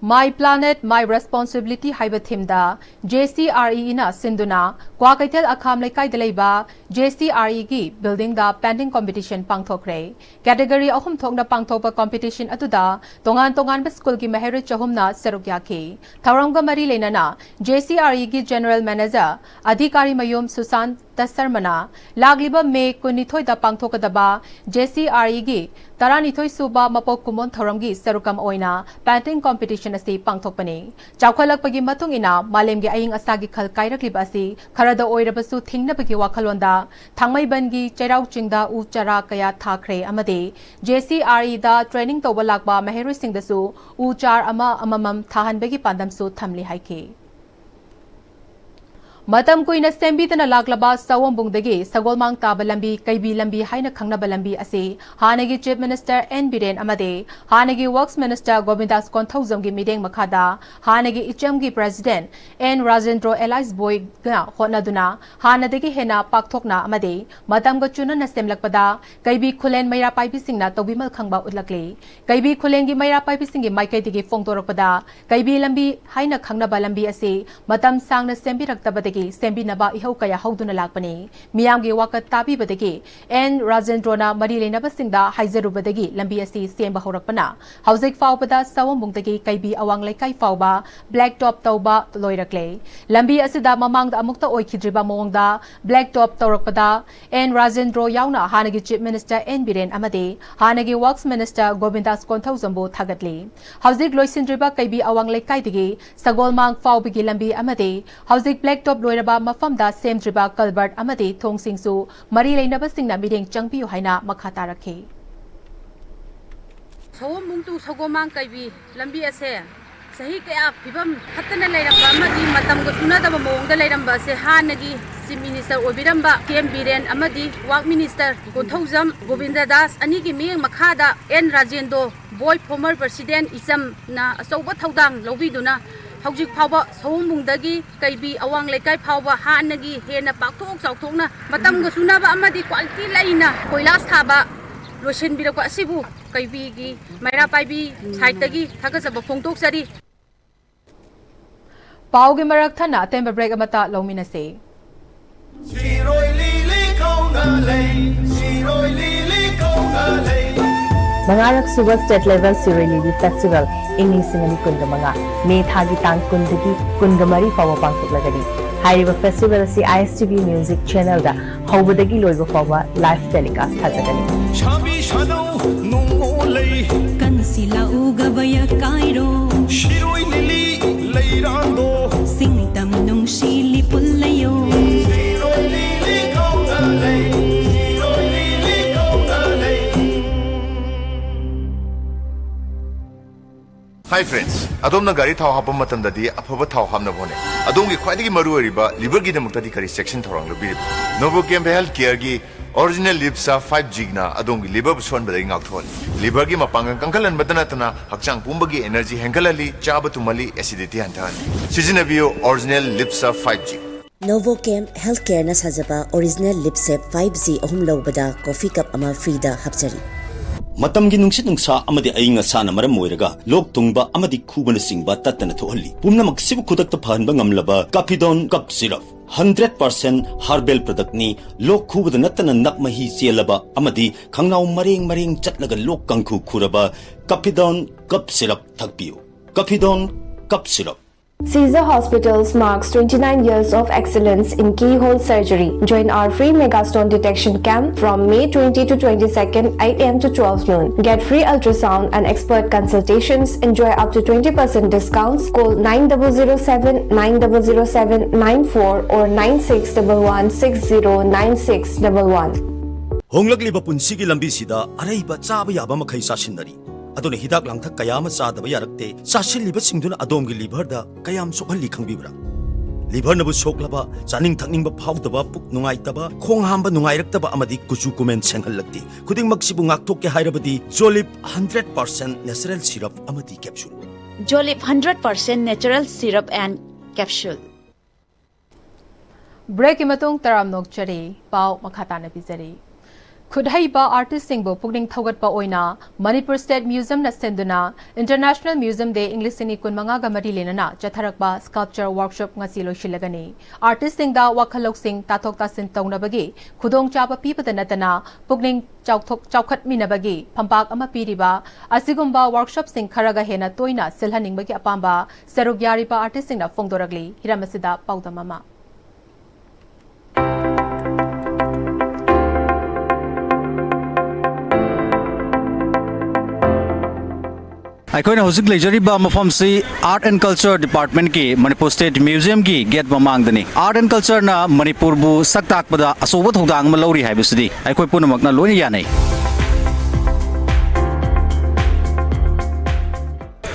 My Planet, My Responsibility ꯍꯥꯏꯕ themeꯗ J C R E ꯏꯅ ꯁꯤꯟꯗꯨꯅ ꯀ꯭ꯋꯥꯀꯩꯊꯦꯜ ꯑꯈꯥꯝ ꯂꯩꯀꯥꯏꯗ ꯂꯩꯕ J C R E ꯒꯤ buildingꯗ painting competition ꯄꯥꯡꯊꯣꯛꯈ꯭ꯔꯦ꯫ Category ꯑꯍꯨꯝ ꯊꯣꯛꯅ ꯄꯥꯡꯊꯣꯛꯄ competition ꯑꯗꯨꯗ ꯇꯣꯉꯥꯟ ꯇꯣꯉꯥꯟꯕ schoolꯒꯤ ꯃꯍꯩꯔꯣꯏ ꯆꯍꯨꯝꯅ ꯁꯔꯨꯛ ꯌꯥꯈꯤ꯫ ꯊꯧꯔꯝꯒ ꯃꯔꯤ ꯂꯩꯅꯅ J C R E ꯒꯤ general manager ꯑꯙꯤꯀꯥꯔꯤ ꯃꯌꯨꯝ ꯁꯨꯁꯥꯟ ꯇ ꯁꯔꯃꯅ ꯂꯥꯛꯂꯤꯕ ꯃꯦ ꯀꯨꯟꯅꯤꯊꯣꯏꯗ ꯄꯥꯡꯊꯣꯛꯀꯗꯕ J C R E ꯒꯤ ꯇꯔꯥꯅꯤꯊꯣꯏ ꯁꯨꯕ ꯃꯄꯣꯛ ꯀꯨꯝꯑꯣꯟ ꯊꯧꯔꯝꯒꯤ ꯁꯔꯨꯛ ꯑꯃ ꯑꯣꯏꯅ painting competition ꯑꯁꯤ ꯄꯥꯡꯊꯣꯛꯄꯅꯤ꯫ ꯆꯥꯎꯈꯠꯂꯛꯄꯒꯤ ꯃꯇꯨꯡ ꯏꯟꯅ ꯃꯥꯂꯦꯝꯒꯤ ꯑꯏꯪ ꯑꯁꯥꯒꯤ ꯈꯜ ꯀꯥꯏꯔꯛꯂꯤꯕ ꯑꯁꯤ ꯈꯔꯗ ꯑꯣꯏꯔꯕꯁꯨ ꯊꯤꯡꯅꯕꯒꯤ ꯋꯥꯈꯜꯂꯣꯟꯗ ꯊꯥꯡꯃꯩꯕꯟꯒꯤ ꯆꯩꯔꯥꯎ ꯆꯤꯡꯗ ꯎ ꯆꯥꯔꯥ ꯀꯌꯥ ꯊꯥꯈ꯭ꯔꯦ ꯑꯃꯗꯤ J C R E ꯗ training ꯇꯧꯕ ꯂꯥꯛꯄ ꯃꯍꯩꯔꯣꯏꯁꯤꯡꯗꯁꯨ ꯎ ꯆꯥꯔ ꯑꯃ ꯑꯃꯃꯝ ꯊꯥꯍꯟꯕꯒꯤ ꯄꯥꯟꯗꯝꯁꯨ ꯊꯝꯂꯤ ꯍꯥꯏꯈꯤ꯫ ꯃꯇꯝ ꯀꯨꯏꯅ ꯁꯦꯝꯕꯤꯗꯅ ꯂꯥꯛꯂꯕ ꯁꯑꯣꯝꯕꯨꯡꯗꯒꯤ ꯁꯒꯣꯜꯃꯥꯡ ꯇꯥꯕ ꯂꯝꯕꯤ, ꯀꯩꯕꯤ ꯂꯝꯕꯤ ꯍꯥꯏꯅ ꯈꯪꯅꯕ ꯂꯝꯕꯤ ꯑꯁꯤ ꯍꯥꯟꯅꯒꯤ Chief Minister N ꯕꯤꯔꯦꯟ ꯑꯃꯗꯤ ꯍꯥꯟꯅꯒꯤ Works Minister ꯒꯣꯕꯤꯟꯗꯥꯁ ꯀꯣꯟꯊꯧꯖꯝꯒꯤ ꯃꯤꯠꯌꯦꯡ ꯃꯈꯥꯗ ꯍꯥꯟꯅꯒꯤ ꯏꯆꯝꯒꯤ President N ꯔꯥꯖꯦꯟꯗ꯭ꯔꯣ ꯑꯦꯂꯥꯏꯁ ꯕꯣꯏꯒ ꯍꯣꯠꯅꯗꯨꯅ ꯍꯥꯟꯅꯗꯒꯤ ꯍꯦꯟꯅ ꯄꯥꯛꯊꯣꯛꯅ ꯑꯃꯗꯤ ꯃꯇꯝꯒ ꯆꯨꯅꯅ ꯁꯦꯝꯂꯛꯄꯗ ꯀꯩꯕꯤ ꯈꯨꯂꯦꯟ ꯃꯩꯔꯥ ꯄꯥꯏꯕꯤꯁꯤꯡꯅ ꯇꯧꯕꯤꯃꯜ ꯈꯪꯕ ꯎꯠꯂꯛꯂꯤ꯫ ꯀꯩꯕꯤ ꯈꯨꯂꯦꯟꯒꯤ ꯃꯩꯔꯥ ꯄꯥꯏꯕꯤꯁꯤꯡꯒꯤ ꯃꯥꯏꯀꯩꯗꯒꯤ ꯐꯣꯡꯗꯣꯔꯛꯄꯗ ꯀꯩꯕꯤ ꯂꯝꯕꯤ ꯍꯥꯏꯅ ꯈꯪꯅꯕ ꯂꯝꯕꯤ ꯑꯁꯤ ꯃꯇꯝ ꯁꯥꯡꯅ ꯁꯦꯝꯕꯤꯔꯛꯇꯕꯗꯒꯤ ꯁꯦꯝꯕꯤꯅꯕ ꯏꯍꯧ ꯀꯌꯥ ꯍꯧꯗꯨꯅ ꯂꯥꯛꯄꯅꯤ꯫ ꯃꯤꯌꯥꯝꯒꯤ ꯋꯥꯀꯠ ꯇꯥꯕꯤꯕꯗꯒꯤ N ꯔꯥꯖꯦꯟꯗ꯭ꯔꯣꯅ ꯃꯔꯤ ꯂꯩꯅꯕꯁꯤꯡꯗ ꯍꯥꯏꯖꯔꯨꯕꯗꯒꯤ ꯂꯝꯕꯤ ꯑꯁꯤ ꯁꯦꯝꯕ ꯍꯧꯔꯛꯄꯅ ꯍꯧꯖꯤꯛ ꯐꯥꯎꯕꯗ ꯁꯑꯣꯝꯕꯨꯡꯗꯒꯤ ꯀꯩꯕꯤ ꯑꯋꯥꯡ ꯂꯩꯀꯥꯏ ꯐꯥꯎꯕ black top ꯇꯧꯕ ꯂꯣꯏꯔꯛꯂꯦ꯫ ꯂꯝꯕꯤ ꯑꯁꯤꯗ ꯃꯃꯥꯡꯗ ꯑꯃꯨꯛꯇ ꯑꯣꯏꯈꯤꯗ꯭ꯔꯤꯕ ꯃꯑꯣꯡꯗ black top ꯇꯧꯔꯛꯄꯗ N ꯔꯥꯖꯦꯟꯗ꯭ꯔꯣ ꯌꯥꯎꯅ ꯍꯥꯟꯅꯒꯤ Chief Minister N ꯕꯤꯔꯦꯟ ꯑꯃꯗꯤ ꯍꯥꯟꯅꯒꯤ Works Minister ꯒꯣꯕꯤꯟꯗꯥꯁ ꯀꯣꯟꯊꯧꯖꯝꯕꯨ ꯊꯥꯒꯠꯂꯤ꯫ ꯍꯧꯖꯤꯛ ꯂꯣꯏꯁꯤꯟꯗ꯭ꯔꯤꯕ ꯀꯩꯕꯤ ꯑꯋꯥꯡ ꯂꯩꯀꯥꯏꯗꯒꯤ ꯁꯒꯣꯜꯃꯥꯡ ꯐꯥꯎꯕꯒꯤ ꯂꯝꯕꯤ ꯑꯃꯗꯤ ꯍꯧꯖꯤꯛ black top ꯂꯣꯏꯔꯕ ꯃꯐꯝꯗ ꯁꯦꯝꯗ꯭ꯔꯤꯕ culvert ꯑꯃꯗꯤ ꯊꯣꯡꯁꯤꯡꯁꯨ ꯃꯔꯤ ꯂꯩꯅꯕꯁꯤꯡꯅ ꯃꯤꯠꯌꯦꯡ ꯆꯪꯕꯤꯌꯨ ꯍꯥꯏꯅ ꯃꯈꯥ ꯇꯥꯔꯛꯈꯤ꯫ ꯁꯑꯣꯝꯕꯨꯡ to ꯁꯒꯣꯜꯃꯥꯡ ꯀꯩꯕꯤ ꯂꯝꯕꯤ ꯑꯁꯦ ꯆꯍꯤ ꯀꯌꯥ ꯐꯤꯕꯝ ꯐꯠꯇꯅ ꯂꯩꯔꯝꯕ ꯑꯃꯗꯤ ꯃꯇꯝꯒ ꯆꯨꯅꯗꯕ ꯃꯑꯣꯡꯗ ꯂꯩꯔꯝꯕ ꯑꯁꯦ ꯍꯥꯟꯅꯒꯤ Chief Minister ꯑꯣꯏꯕꯤꯔꯝꯕ N ꯕꯤꯔꯦꯟ ꯑꯃꯗꯤ Works Minister ꯀꯣꯟꯊꯧꯖꯝ ꯒꯣꯕꯤꯟꯗ ꯗꯥꯁ ꯑꯅꯤꯒꯤ ꯃꯤꯠꯌꯦꯡ ꯃꯈꯥꯗ N ꯔꯥꯖꯦꯟꯗ꯭ꯔꯣ ꯕꯣꯏ former President ꯏꯆꯝꯅ ꯑꯆꯧꯕ ꯊꯧꯗꯥꯡ ꯂꯧꯕꯤꯗꯨꯅ ꯍꯧꯖꯤꯛ ꯐꯥꯎꯕ ꯁꯑꯣꯝꯕꯨꯡꯗꯒꯤ ꯀꯩꯕꯤ ꯑꯋꯥꯡ ꯂꯩꯀꯥꯏ ꯐꯥꯎꯕ ꯍꯥꯟꯅꯒꯤ ꯍꯦꯟꯅ ꯄꯥꯛꯊꯣꯛ ꯆꯥꯎꯊꯣꯛꯅ ꯃꯇꯝꯒ ꯆꯨꯅꯕ ꯑꯃꯗꯤ quality ꯂꯩꯅ ꯀꯣꯏꯂꯥꯁ ꯊꯥꯕ ꯂꯣꯏꯁꯤꯟꯕꯤꯔꯛꯄ ꯑꯁꯤꯕꯨ ꯀꯩꯕꯤꯒꯤ ꯃꯩꯔꯥ ꯄꯥꯏꯕꯤ ꯁꯥꯏꯠꯇꯒꯤ ꯊꯥꯒꯠꯆꯕ ꯐꯣꯡꯗꯣꯛꯆꯔꯤ꯫ ꯄꯥꯎꯒꯤ ꯃꯔꯛ ꯊꯠꯅ ꯑꯇꯦꯟꯕ ꯕ꯭ꯔꯦꯛ ꯑꯃꯠꯇ ꯂꯧꯃꯤꯟꯅꯁꯤ꯫ ꯁꯤꯔꯣꯏ ꯂꯤꯂꯤ ꯀꯧꯅ ꯂꯩ, ꯁꯤꯔꯣꯏ ꯂꯤꯂꯤ ꯀꯧꯅ ꯂꯩ꯫ ꯃꯉꯥꯔꯛ ꯁꯨꯕ ꯁ꯭ꯇꯦꯠ ꯂꯦꯚꯦꯜ ꯁꯤꯔꯣꯏ ꯂꯤꯂꯤ ꯐꯦꯁꯇꯤꯚꯦꯜ ꯏꯪ ꯂꯤꯁꯤꯡ ꯑꯅꯤ ꯀꯨꯟꯒ ꯃꯉꯥ ꯃꯦ ꯊꯥꯒꯤ ꯇꯥꯡ ꯀꯨꯟꯗꯒꯤ ꯀꯨꯟꯒ ꯃꯔꯤ ꯐꯥꯎꯕ ꯄꯥꯡꯊꯣꯛꯂꯒꯅꯤ꯫ ꯍꯥꯏꯔꯤꯕ ꯐꯦꯁꯇꯤꯚꯦꯜ ꯑꯁꯤ ꯑꯥꯏ ꯑꯦꯁ ꯇꯤ ꯚꯤ ꯃ꯭ꯌꯨꯖꯤꯛ ꯆꯦꯅꯦꯜꯗ ꯍꯧꯕꯗꯒꯤ ꯂꯣꯏꯕ ꯐꯥꯎꯕ ꯂꯥꯏꯚ ꯇꯦꯂꯤꯀꯥꯁ ꯊꯥꯖꯒꯅꯤ꯫ ꯁꯥꯕꯤ ꯁꯥꯅꯧ ꯅꯣꯡꯉꯣ ꯂꯩ꯫ ꯀꯟꯁꯤꯜꯂꯛꯎ ꯒꯕꯌ ꯀꯥꯏꯔꯣ꯫ ꯁꯤꯔꯣꯏ ꯂꯤꯂꯤ ꯂꯩꯔꯥꯡꯗꯣ꯫ ꯁꯤꯡꯇꯝ ꯅꯨꯡꯁꯤ ꯂꯤꯄꯨꯜ ꯂꯩꯌꯣ꯫ ꯁꯤꯔꯣꯏ ꯂꯤꯂꯤ ꯀꯧꯅ ꯂꯩ꯫ ꯁꯤꯔꯣꯏ ꯂꯤꯂꯤ ꯀꯧꯅ ꯂꯩ꯫ Hi friends, ꯑꯗꯣꯝꯅ ꯒꯥꯔꯤ ꯊꯥꯎ ꯍꯥꯞꯄ ꯃꯇꯝꯗꯗꯤ ꯑꯐꯕ ꯊꯥꯎ ꯍꯥꯞꯅꯕ ꯍꯣꯠꯅꯩ꯫ ꯑꯗꯣꯝꯒꯤ ꯈ꯭ꯋꯥꯏꯗꯒꯤ ꯃꯔꯨꯑꯣꯏꯔꯤꯕ ꯂꯤꯚꯔꯒꯤꯗꯃꯛꯇꯗꯤ ꯀꯔꯤ ꯆꯦꯛꯁꯤꯟ ꯊꯧꯔꯥꯡ ꯂꯧꯕꯤꯔꯤꯕ? ꯅꯣꯚꯣꯀꯦꯝ ꯍꯦꯜꯊ ꯀꯦꯌꯔꯒꯤ ꯑꯣꯔꯤꯖꯤꯅꯦꯜ ꯂꯤꯞꯁꯥ ꯐꯥꯏꯚ ꯖꯤꯅ ꯑꯗꯣꯝꯒꯤ ꯂꯤꯚꯔꯕꯨ ꯁꯣꯟꯕꯗꯒꯤ ꯉꯥꯛꯊꯣꯛꯍꯜꯂꯤ꯫ ꯂꯤꯚꯔꯒꯤ ꯃꯄꯥꯡꯒꯜ ꯀꯟꯈꯠꯍꯟꯕꯇ ꯅꯠꯇꯅ ꯍꯛꯆꯥꯡ ꯄꯨꯝꯕꯒꯤ ꯑꯦꯅꯔꯖꯤ ꯍꯦꯟꯒꯠꯍꯜꯂꯤ, ꯆꯥꯕ ꯇꯨꯝꯍꯜꯂꯤ, ꯑꯦꯁꯤꯗꯤꯇꯤ ꯍꯟꯊꯍꯜꯂꯤ꯫ ꯁꯤꯖꯤꯟꯅꯕꯤꯌꯨ ꯑꯣꯔꯤꯖꯤꯅꯦꯜ ꯂꯤꯞꯁꯥ ꯐꯥꯏꯚ ꯖꯤ꯫ ꯅꯣꯚꯣꯀꯦꯝ ꯍꯦꯜꯊ ꯀꯦꯌꯔꯅ ꯁꯥꯖꯕ ꯑꯣꯔꯤꯖꯤꯅꯦꯜ ꯂꯤꯞꯁꯦꯞ ꯐꯥꯏꯚ ꯖꯤ ꯑꯍꯨꯝ ꯂꯧꯕꯗ ꯀꯣꯐꯤ ꯀꯞ ꯑꯃ ꯐ꯭ꯔꯤꯗ ꯍꯥꯞꯆꯔꯤ꯫ ꯃꯇꯝꯒꯤ ꯅꯨꯡꯁꯤꯠ ꯅꯨꯡꯁꯥ ꯑꯃꯗꯤ ꯑꯏꯪ ꯑꯁꯥꯅ ꯃꯔꯝ ꯑꯣꯏꯔꯒ ꯂꯣꯛ ꯊꯨꯡꯕ ꯑꯃꯗꯤ ꯈꯨꯕꯅꯆꯤꯡꯕ ꯇꯠꯇꯅ ꯊꯣꯛꯍꯜꯂꯤ꯫ ꯄꯨꯝꯅꯃꯛꯁꯤꯕꯨ ꯈꯨꯗꯛꯇ ꯐꯍꯟꯕ ꯉꯝꯂꯕ ꯀꯥꯐꯤꯗꯣꯟ cough syrup. Hundred percent herbal ꯄ꯭ꯔꯗꯛꯅꯤ꯫ ꯂꯣꯛ ꯈꯨꯕꯗ ꯅꯠꯇꯅ ꯅꯞ ꯃꯍꯤ ꯆꯦꯜꯂꯕ ꯑꯃꯗꯤ ꯈꯪꯅꯥꯎ ꯃꯔꯦꯡ ꯃꯔꯦꯡ ꯆꯠꯂꯒ ꯂꯣꯛ ꯀꯥꯡꯈꯨ ꯈꯨꯔꯕ ꯀꯥꯐꯤꯗꯣꯟ ꯀꯞ ꯁꯤꯔꯞ ꯊꯛꯄꯤꯌꯨ꯫ ꯀꯥꯐꯤꯗꯣꯟ cough syrup. Caesar Hospitals marks twenty-nine years of excellence in keyhole surgery. Join our free mega stone detection camp from May twenty to twenty-second, eight a m to twelve noon. Get free ultrasound and expert consultations. Enjoy up to twenty percent discounts. Call nine double zero seven, nine double zero seven, nine four or nine six double one six zero nine six double one. ꯍꯣꯡꯂꯛꯂꯤꯕ ꯄꯨꯟꯁꯤꯒꯤ ꯂꯝꯕꯤꯁꯤꯗ ꯑꯔꯩꯕ ꯆꯥꯕ ꯌꯥꯕ ꯃꯈꯩ ꯆꯥꯁꯤꯟꯅꯔꯤ꯫ ꯑꯗꯨꯅ ꯍꯤꯗꯥꯛ ꯂꯥꯡꯊꯛ ꯀꯌꯥ ꯑꯃ ꯆꯥꯗꯕ ꯌꯥꯔꯛꯇꯦ꯫ ꯆꯥꯁꯤꯜꯂꯤꯕꯁꯤꯡꯗꯨꯅ ꯑꯗꯣꯝꯒꯤ ꯂꯤꯚꯔꯗ ꯀꯌꯥꯝ ꯁꯣꯛꯍꯜꯂꯤ ꯈꯪꯕꯤꯕ꯭ꯔꯥ? ꯂꯤꯚꯔꯅꯕꯨ ꯁꯣꯛꯂꯕ, ꯆꯥꯅꯤꯡ ꯊꯛꯅꯤꯡꯕ ꯐꯥꯎꯗꯕ, ꯄꯨꯛ ꯅꯨꯡꯉꯥꯏꯇꯕ, ꯈꯣꯡ ꯍꯥꯝꯕ ꯅꯨꯡꯉꯥꯏꯔꯛꯇꯕ ꯑꯃꯗꯤ ꯀꯨꯆꯨ ꯀꯨꯃꯦꯟ ꯁꯦꯡꯍꯜꯂꯛꯇꯦ꯫ ꯈꯨꯗꯤꯡꯃꯛꯁꯤꯕꯨ ꯉꯥꯛꯊꯣꯛꯀꯦ ꯍꯥꯏꯔꯕꯗꯤ Jolip hundred percent natural syrup ꯑꯃꯗꯤ capsule. Jolip hundred percent natural syrup and capsule. ꯕ꯭ꯔꯦꯛꯀꯤ ꯃꯇꯨꯡ ꯇꯔꯥꯝꯅ ꯑꯣꯛꯆꯔꯤ꯫ ꯄꯥꯎ ꯃꯈꯥ ꯇꯥꯅ ꯄꯤꯖꯔꯤ꯫ ꯈꯨꯠꯍꯩꯕ ꯑꯥꯔꯇꯤꯁꯁꯤꯡꯕꯨ ꯄꯨꯛꯅꯤꯡ ꯊꯧꯒꯠꯄ ꯑꯣꯏꯅ ꯃꯅꯤꯄꯨꯔ ꯁ꯭ꯇꯦꯠ ꯃ꯭ꯌꯨꯖꯤꯌꯝꯅ ꯁꯤꯟꯗꯨꯅ ꯏꯟꯇꯔꯅꯦꯁꯅꯦꯜ ꯃ꯭ꯌꯨꯖꯤꯌꯝ ꯗꯦ ꯏꯪ ꯂꯤꯁꯤꯡ ꯑꯅꯤ ꯀꯨꯟꯃꯉꯥꯒ ꯃꯔꯤ ꯂꯩꯅꯅ ꯆꯠꯊꯔꯛꯄ ꯁ꯭ꯀꯜꯞꯆꯔ ꯋꯥꯔꯛꯁꯣꯞ ꯉꯁꯤ ꯂꯣꯏꯁꯤꯜꯂꯒꯅꯤ꯫ ꯑꯥꯔꯇꯤꯁꯁꯤꯡꯗ ꯋꯥꯈꯜ ꯂꯧꯁꯤꯡ ꯇꯥꯊꯣꯛ ꯇꯥꯁꯤꯟ ꯇꯧꯅꯕꯒꯤ ꯈꯨꯗꯣꯡꯆꯥꯕ ꯄꯤꯕꯗ ꯅꯠꯇꯅ ꯄꯨꯛꯅꯤꯡ ꯆꯥꯎꯊꯣꯛ-, ꯆꯥꯎꯈꯠꯃꯤꯟꯅꯕꯒꯤ ꯐꯝꯄꯥꯛ ꯑꯃ ꯄꯤꯔꯤꯕ ꯑꯁꯤꯒꯨꯝꯕ ꯋꯥꯔꯛꯁꯣꯞꯁꯤꯡ ꯈꯔꯒ ꯍꯦꯟꯅ ꯇꯣꯏꯅ ꯁꯤꯜꯍꯟꯅꯤꯡꯕꯒꯤ ꯑꯄꯥꯝꯕ ꯁꯔꯨꯛ ꯌꯥꯔꯤꯕ ꯑꯥꯔꯇꯤꯁꯁꯤꯡꯅ ꯐꯣꯡꯗꯣꯔꯛꯂꯤ꯫ ꯍꯤꯔꯝ ꯑꯁꯤꯗ ꯄꯥꯎꯗꯝ ꯑꯃ꯫ ꯑꯩꯈꯣꯏꯅ ꯍꯧꯖꯤꯛ ꯂꯩꯖꯔꯤꯕ ꯃꯐꯝꯁꯤ Art and Culture Departmentꯀꯤ ꯃꯅꯤꯄꯨꯔ ꯁ꯭ꯇꯦꯠ ꯃ꯭ꯌꯨꯖꯤꯌꯝꯒꯤ ꯒꯦꯠ ꯃꯃꯥꯡꯗꯅꯤ꯫ Art and Cultureꯅ ꯃꯅꯤꯄꯨꯔꯕꯨ ꯁꯛ ꯇꯥꯛꯄꯗ ꯑꯆꯧꯕ ꯊꯧꯗꯥꯡ ꯑꯃ ꯂꯧꯔꯤ ꯍꯥꯏꯕꯁꯤꯗꯤ ꯑꯩꯈꯣꯏ ꯄꯨꯝꯅꯃꯛꯅ ꯂꯣꯏꯅ ꯌꯥꯅꯩ꯫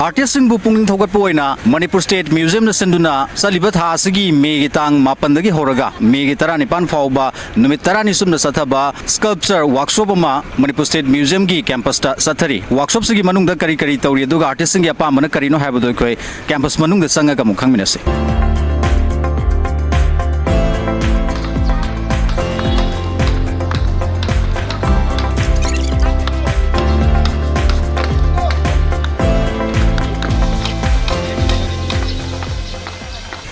ꯑꯥꯔꯇꯤꯁꯁꯤꯡꯕꯨ ꯄꯨꯛꯅꯤꯡ ꯊꯧꯒꯠꯄ ꯑꯣꯏꯅ ꯃꯅꯤꯄꯨꯔ ꯁ꯭ꯇꯦꯠ ꯃ꯭ꯌꯨꯖꯤꯌꯝꯅ ꯁꯤꯟꯗꯨꯅ ꯆꯠꯂꯤꯕ ꯊꯥ ꯑꯁꯤꯒꯤ ꯃꯦꯒꯤ ꯇꯥꯡ ꯃꯥꯄꯟꯗꯒꯤ ꯍꯧꯔꯒ ꯃꯦꯒꯤ ꯇꯔꯥꯅꯤꯄꯥꯟ ꯐꯥꯎꯕ ꯅꯨꯃꯤꯠ ꯇꯔꯥꯅꯤ ꯆꯨꯞꯅ ꯆꯠꯊꯕ ꯁ꯭ꯀꯜꯞꯆꯔ ꯋꯥꯔꯛꯁꯣꯞ ꯑꯃ ꯃꯅꯤꯄꯨꯔ ꯁ꯭ꯇꯦꯠ ꯃ꯭ꯌꯨꯖꯤꯌꯝꯒꯤ ꯀꯦꯝꯄꯁꯇ ꯆꯠꯊꯔꯤ꯫ ꯋꯥꯔꯛꯁꯣꯞꯁꯤꯒꯤ ꯃꯅꯨꯡꯗ ꯀꯔꯤ ꯀꯔꯤ ꯇꯧꯔꯤ, ꯑꯗꯨꯒ ꯑꯥꯔꯇꯤꯁꯁꯤꯡꯒꯤ ꯑꯄꯥꯝꯕꯅ ꯀꯔꯤꯅꯣ ꯍꯥꯏꯕꯗꯨ ꯑꯩꯈꯣꯏ ꯀꯦꯝꯄꯁ ꯃꯅꯨꯡꯗ ꯆꯪꯉꯒ ꯑꯃꯨꯛ ꯈꯪꯃꯤꯟꯅꯁꯤ꯫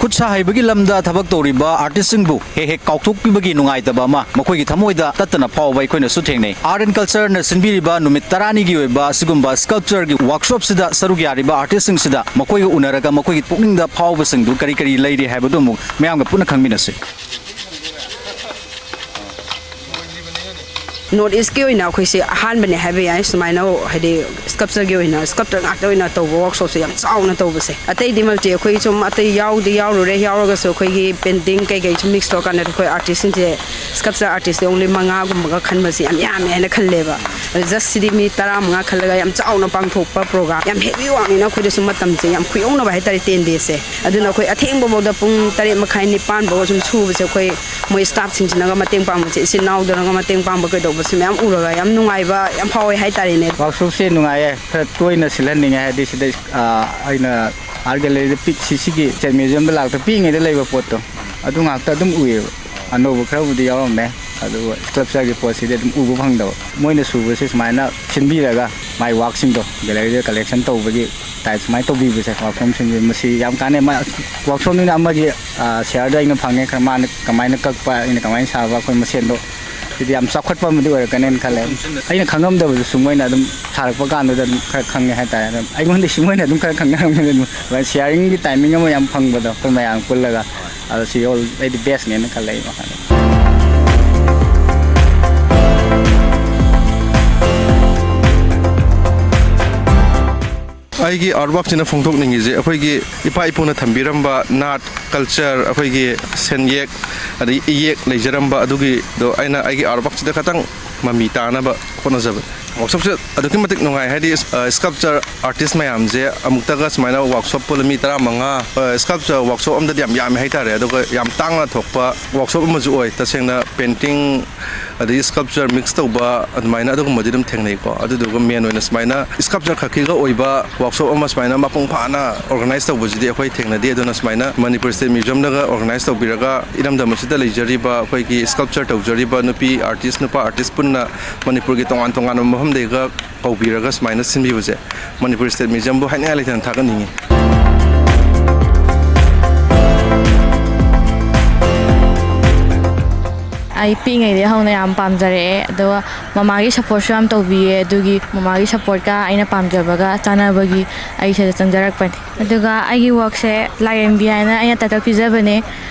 ꯈꯨꯠ ꯁꯥ ꯍꯩꯕꯒꯤ ꯂꯝꯗ ꯊꯕꯛ ꯇꯧꯔꯤꯕ ꯑꯥꯔꯇꯤꯁꯁꯤꯡꯕꯨ ꯍꯦꯛ ꯍꯦꯛ ꯀꯥꯎꯊꯣꯛꯄꯤꯕꯒꯤ ꯅꯨꯡꯉꯥꯏꯇꯕ ꯑꯃ ꯃꯈꯣꯏꯒꯤ ꯊꯃꯣꯏꯗ ꯇꯠꯇꯅ ꯐꯥꯎꯕ ꯑꯩꯈꯣꯏꯅꯁꯨ ꯊꯦꯡꯅꯩ꯫ Art and Cultureꯅ ꯁꯤꯟꯕꯤꯔꯤꯕ ꯅꯨꯃꯤꯠ ꯇꯔꯥꯅꯤꯒꯤ ꯑꯣꯏꯕ ꯑꯁꯤꯒꯨꯝꯕ ꯁ꯭ꯀꯜꯞꯆꯔꯒꯤ ꯋꯥꯔꯛꯁꯣꯞꯁꯤꯗ ꯁꯔꯨꯛ ꯌꯥꯔꯤꯕ ꯑꯥꯔꯇꯤꯁꯁꯤꯡꯁꯤꯗ ꯃꯈꯣꯏꯒ ꯎꯅꯔꯒ ꯃꯈꯣꯏꯒꯤ ꯄꯨꯛꯅꯤꯡꯗ ꯐꯥꯎꯕꯁꯤꯡꯗꯨ ꯀꯔꯤ ꯀꯔꯤ ꯂꯩꯔꯤ ꯍꯥꯏꯕꯗꯨ ꯑꯃꯨꯛ ꯃꯌꯥꯝꯒ ꯄꯨꯟꯅ ꯈꯪꯃꯤꯟꯅꯁꯤ꯫ ꯅꯣꯔꯠ ꯏꯁꯀꯤ ꯑꯣꯏꯅ ꯑꯩꯈꯣꯏꯁꯦ ꯑꯍꯥꯟꯕꯅꯦ ꯍꯥꯏꯕ ꯌꯥꯏ, ꯁꯨꯃꯥꯏꯅ ꯍꯥꯏꯗꯤ ꯁ꯭ꯀꯜꯞꯆꯔꯒꯤ ꯑꯣꯏꯅ ꯁ꯭ꯀꯜꯞꯆꯔ ꯉꯥꯛꯇ ꯑꯣꯏꯅ ꯇꯧꯕ ꯋꯥꯔꯛꯁꯣꯞꯁꯦ ꯌꯥꯝ ꯆꯥꯎꯅ ꯇꯧꯕꯁꯦ꯫ ꯑꯇꯩꯗꯤ ꯃꯜꯇꯤ ꯑꯩꯈꯣꯏ ꯁꯨꯝ ꯑꯇꯩ ꯌꯥꯎꯗꯤ ꯌꯥꯎꯔꯨꯔꯦ, ꯌꯥꯎꯔꯒꯁꯨ ꯑꯩꯈꯣꯏꯒꯤ ꯄꯦꯟꯇꯤꯡ ꯀꯩꯀꯩꯁꯨ ꯃꯤꯛꯁ ꯇꯧꯔꯀꯥꯟꯗ ꯑꯩꯈꯣꯏ ꯑꯥꯔꯇꯤꯁꯁꯤꯡꯁꯦ ꯁ꯭ꯀꯜꯞꯆꯔ ꯑꯥꯔꯇꯤꯁꯁꯦ ꯑꯣꯡꯂꯤ ꯃꯉꯥꯒꯨꯝꯕꯒ ꯈꯟꯕꯁꯦ ꯌꯥꯝ ꯌꯥꯝꯃꯦ ꯍꯥꯏꯅ ꯈꯜꯂꯦꯕ꯫ ꯑꯗꯣ ꯖꯁ ꯁꯤꯗꯤ ꯃꯤ ꯇꯔꯥꯃꯉꯥ ꯈꯜꯂꯒ ꯌꯥꯝ ꯆꯥꯎꯅ ꯄꯥꯡꯊꯣꯛꯄ ꯄ꯭ꯔꯣꯒ꯭ꯔꯥꯝ, ꯌꯥꯝ ꯍꯦꯚꯤ ꯋꯥꯛꯅꯤꯅ ꯑꯩꯈꯣꯏꯗꯁꯨ ꯃꯇꯝꯁꯦ ꯌꯥꯝ ꯈꯨꯌꯧꯅꯕ ꯍꯥꯏꯇꯥꯔꯦ, ꯇꯦꯟ ꯗꯦꯖꯁꯦ꯫ ꯑꯗꯨꯅ ꯑꯩꯈꯣꯏ ꯑꯊꯦꯡꯕꯐꯥꯎꯗ ꯄꯨꯡ ꯇꯔꯦꯠ ꯃꯈꯥꯏ ꯅꯤꯄꯥꯟ ꯐꯥꯎꯕ ꯁꯨꯝ ꯁꯨꯕꯁꯦ ꯑꯩꯈꯣꯏ ꯃꯣꯏ ꯁ꯭ꯇꯥꯐꯁꯤꯡꯁꯤꯅꯒ ꯃꯇꯦꯡ ꯄꯥꯡꯕꯁꯦ, ꯏꯆꯤꯟ ꯏꯅꯥꯎꯗꯅꯒ ꯃꯇꯦꯡ ꯄꯥꯡꯕ ꯀꯩꯗꯧꯕꯁꯦ ꯃꯌꯥꯝ ꯎꯔꯒ ꯌꯥꯝ ꯅꯨꯡꯉꯥꯏꯕ ꯌꯥꯝ ꯐꯥꯎꯋꯦ ꯍꯥꯏꯇꯥꯔꯦꯅꯦ꯫ ꯋꯥꯔꯛꯁꯣꯞꯁꯦ ꯅꯨꯡꯉꯥꯏꯌꯦ, ꯈꯔ ꯇꯣꯏꯅ ꯁꯤꯜꯍꯟꯅꯤꯡꯉꯦ, ꯍꯥꯏꯗꯤ ꯁꯤꯗ, ꯑ, ꯑꯩꯅ ꯑꯥꯔꯠ ꯒꯦꯂꯔꯤꯗ ꯄꯤꯛ-, ꯁꯤ-, ꯁꯤꯒꯤ ꯁ꯭ꯇꯦꯠ ꯃ꯭ꯌꯨꯖꯤꯌꯝꯗ ꯂꯥꯛꯇ ꯄꯤꯛꯏꯉꯩꯗ ꯂꯩꯕ ꯄꯣꯠꯇꯣ ꯑꯗꯨ ꯉꯥꯛꯇ ꯑꯗꯨꯝ ꯎꯏꯌꯦꯕ꯫ ꯑꯅꯧꯕ ꯈꯔꯕꯨꯗꯤ ꯌꯥꯎꯔꯝꯃꯦ꯫ ꯑꯗꯨꯒ ꯁ꯭ꯀꯜꯞꯆꯔꯒꯤ ꯄꯣꯠꯁꯤꯗꯤ ꯑꯗꯨꯝ ꯎꯕ ꯐꯪꯗꯕ꯫ ꯃꯣꯏꯅ ꯁꯨꯕꯁꯦ ꯁꯨꯃꯥꯏꯅ ꯁꯤꯟꯕꯤꯔꯒ ꯃꯥꯏ ꯋꯥꯛꯁꯤꯡꯗꯣ ꯒꯦꯂꯔꯤꯗ ꯀꯂꯦꯛꯁꯟ ꯇꯧꯕꯒꯤ ꯇꯥꯏꯞ ꯁꯨꯃꯥꯏꯅ ꯇꯧꯕꯤꯕꯁꯦ, ꯋꯥꯛꯐꯝꯁꯤꯡꯁꯦ ꯃꯁꯤ ꯌꯥꯝ ꯀꯥꯟꯅꯩ꯫ ꯃꯥ ꯋꯥꯛꯁꯣꯞꯅꯤꯅ ꯑꯃꯒꯤ ꯁꯤꯌꯥꯔꯗꯣ ꯑꯩꯅ ꯐꯪꯉꯦ, ꯈꯔ ꯃꯥꯅ ꯀꯃꯥꯏꯅ ꯀꯛꯄ, ꯑꯩꯅ ꯀꯃꯥꯏꯅ ꯁꯥꯕ, ꯑꯩꯈꯣꯏ ꯃꯁꯦꯟꯗꯣ ꯁꯤꯗꯤ ꯌꯥꯝ ꯆꯥꯎꯈꯠꯄ ꯑꯃꯗꯤ ꯑꯣꯏꯔꯛꯀꯅꯦꯅ ꯈꯜꯂꯦ꯫ ꯑꯩꯅ ꯈꯪꯉꯝꯗꯕꯗꯨꯁꯨ ꯃꯣꯏꯅ ꯑꯗꯨꯝ ꯁꯥꯔꯛꯄ ꯀꯥꯟꯗꯨꯗ ꯑꯗꯨꯝ ꯈꯔ ꯈꯪꯉꯦ ꯍꯥꯏꯇꯥꯔꯦ꯫ ꯑꯗꯨꯝ ꯑꯩꯉꯣꯟꯗꯩꯁꯨ ꯃꯣꯏꯅ ꯑꯗꯨꯝ ꯈꯔ ꯈꯪꯅꯔꯝꯒꯅꯤ꯫ ꯑꯗꯨꯝ ꯑꯗꯨꯃꯥꯏꯅ ꯁꯤꯌꯥꯔꯤꯡꯒꯤ ꯇꯥꯏꯃꯤꯡ ꯑꯃ ꯌꯥꯝ ꯐꯪꯕꯗꯣ ꯑꯩꯈꯣꯏ ꯃꯌꯥꯝ ꯄꯨꯜꯂꯒ, ꯑꯗꯣ ꯁꯤ ꯑꯣꯜ ꯑꯩꯗꯤ ꯕꯦꯁꯅꯦꯅ ꯈꯜꯂꯦ ꯑꯩ ꯋꯥꯈꯜꯗ꯫ ꯑꯩꯒꯤ ꯑꯥꯔꯠ ꯋꯥꯛꯁꯤꯅ ꯐꯣꯡꯗꯣꯛꯅꯤꯡꯉꯤꯁꯦ ꯑꯩꯈꯣꯏꯒꯤ ꯏꯄꯥ ꯏꯄꯨꯅ ꯊꯝꯕꯤꯔꯝꯕ ꯅꯥꯠ, ꯀꯜꯆꯔ, ꯑꯩꯈꯣꯏꯒꯤ ꯁꯦꯟꯌꯦꯛ, ꯑꯗꯒꯤ ꯏꯌꯦꯛ ꯂꯩꯖꯔꯝꯕ ꯑꯗꯨꯒꯤꯗꯣ ꯑꯩꯅ ꯑꯩꯒꯤ ꯑꯥꯔꯠ ꯋꯥꯛꯁꯤꯗ ꯈꯇꯪ ꯃꯃꯤ ꯇꯥꯅꯕ ꯍꯣꯠꯅꯖꯕꯅꯤ꯫ ꯋꯥꯛꯁꯣꯞꯁꯦ ꯑꯗꯨꯛꯀꯤ ꯃꯇꯤꯛ ꯅꯨꯡꯉꯥꯏ, ꯍꯥꯏꯗꯤ, ꯑ, ꯁ꯭ꯀꯜꯞꯆꯔ ꯑꯥꯔꯇꯤꯁ ꯃꯌꯥꯝꯁꯦ ꯑꯃꯨꯛꯇꯒ ꯁꯨꯃꯥꯏꯅ ꯋꯥꯛꯁꯣꯞ ꯄꯨꯜꯂ ꯃꯤ ꯇꯔꯥꯃꯉꯥ, ꯑ, ꯁ꯭ꯀꯜꯞꯆꯔ ꯋꯥꯛꯁꯣꯞ ꯑꯝꯗꯗꯤ ꯌꯥꯝ ꯌꯥꯝꯃꯦ ꯍꯥꯏꯇꯥꯔꯦ꯫ ꯑꯗꯨꯒ ꯌꯥꯝ ꯇꯥꯡꯅ ꯊꯣꯛꯄ ꯋꯥꯛꯁꯣꯞ ꯑꯃꯁꯨ ꯑꯣꯏ꯫ ꯇꯁꯦꯡꯅ ꯄꯦꯟꯇꯤꯡ ꯑꯗꯒꯤ ꯁ꯭ꯀꯜꯞꯆꯔ ꯃꯤꯛꯁ ꯇꯧꯕ ꯑꯗꯨꯃꯥꯏꯅ ꯑꯗꯨꯒꯨꯝꯕꯗꯤ ꯑꯗꯨꯝ ꯊꯦꯡꯅꯩꯀꯣ꯫ ꯑꯗꯨꯗꯨꯒ ꯃꯦꯟ ꯑꯣꯏꯅ ꯁꯨꯃꯥꯏꯅ ꯁ꯭ꯀꯜꯞꯆꯔ ꯈꯛꯀꯤꯒ ꯑꯣꯏꯕ ꯋꯥꯛꯁꯣꯞ ꯑꯃ ꯁꯨꯃꯥꯏꯅ ꯃꯄꯨꯡ ꯐꯥꯅ ꯑꯣꯔꯒꯅꯥꯏꯁ ꯇꯧꯕꯁꯤꯗꯤ ꯑꯩꯈꯣꯏ ꯊꯦꯡꯅꯗꯦ꯫ ꯑꯗꯨꯅ ꯁꯨꯃꯥꯏꯅ ꯃꯅꯤꯄꯨꯔ ꯁ꯭ꯇꯦꯠ ꯃ꯭ꯌꯨꯖꯤꯌꯝꯅꯒ ꯑꯣꯔꯒꯅꯥꯏꯁ ꯇꯧꯕꯤꯔꯒ ꯏꯔꯝꯗꯝ ꯑꯁꯤꯗ ꯂꯩꯖꯔꯤꯕ ꯑꯩꯈꯣꯏꯒꯤ ꯁ꯭ꯀꯜꯞꯆꯔ ꯇꯧꯖꯔꯤꯕ ꯅꯨꯄꯤ ꯑꯥꯔꯇꯤꯁ, ꯅꯨꯄꯥ ꯑꯥꯔꯇꯤꯁ ꯄꯨꯟꯅ ꯃꯅꯤꯄꯨꯔꯒꯤ ꯇꯣꯉꯥꯟ ꯇꯣꯉꯥꯟꯕ ꯃꯐꯝꯗꯒꯤꯒ ꯀꯧꯕꯤꯔꯒ ꯁꯨꯃꯥꯏꯅ ꯁꯤꯟꯕꯤꯕꯁꯦ ꯃꯅꯤꯄꯨꯔ ꯁ꯭ꯇꯦꯠ ꯃ꯭ꯌꯨꯖꯤꯌꯝꯕꯨ ꯍꯥꯏꯅꯤꯡꯉꯥꯏ ꯂꯩꯇꯅ ꯊꯥꯒꯠꯅꯤꯡꯉꯤ꯫ ꯑꯩ ꯄꯤꯛꯏꯉꯩꯗꯒꯤ ꯍꯧꯅ ꯌꯥꯝ ꯄꯥꯝꯖꯔꯛꯑꯦ, ꯑꯗꯨꯒ ꯃꯃꯥꯒꯤ ꯁꯞꯄꯣꯔꯠꯁꯨ ꯌꯥꯝ ꯇꯧꯕꯤꯌꯦ꯫ ꯑꯗꯨꯒꯤ ꯃꯃꯥꯒꯤ ꯁꯞꯄꯣꯔꯠꯀ ꯑꯩꯅ ꯄꯥꯝꯖꯕꯒ ꯆꯥꯟꯅꯕꯒꯤ ꯑꯩ ꯁꯤꯗ ꯆꯪꯖꯔꯛꯄꯅꯤ꯫ ꯑꯗꯨꯒ ꯑꯩꯒꯤ ꯋꯥꯛꯁꯦ ꯂꯥꯏꯔꯦꯝꯕꯤ ꯍꯥꯏꯅ ꯑꯩꯅ ꯇꯥꯏꯇꯜ ꯄꯤꯖꯕꯅꯦ꯫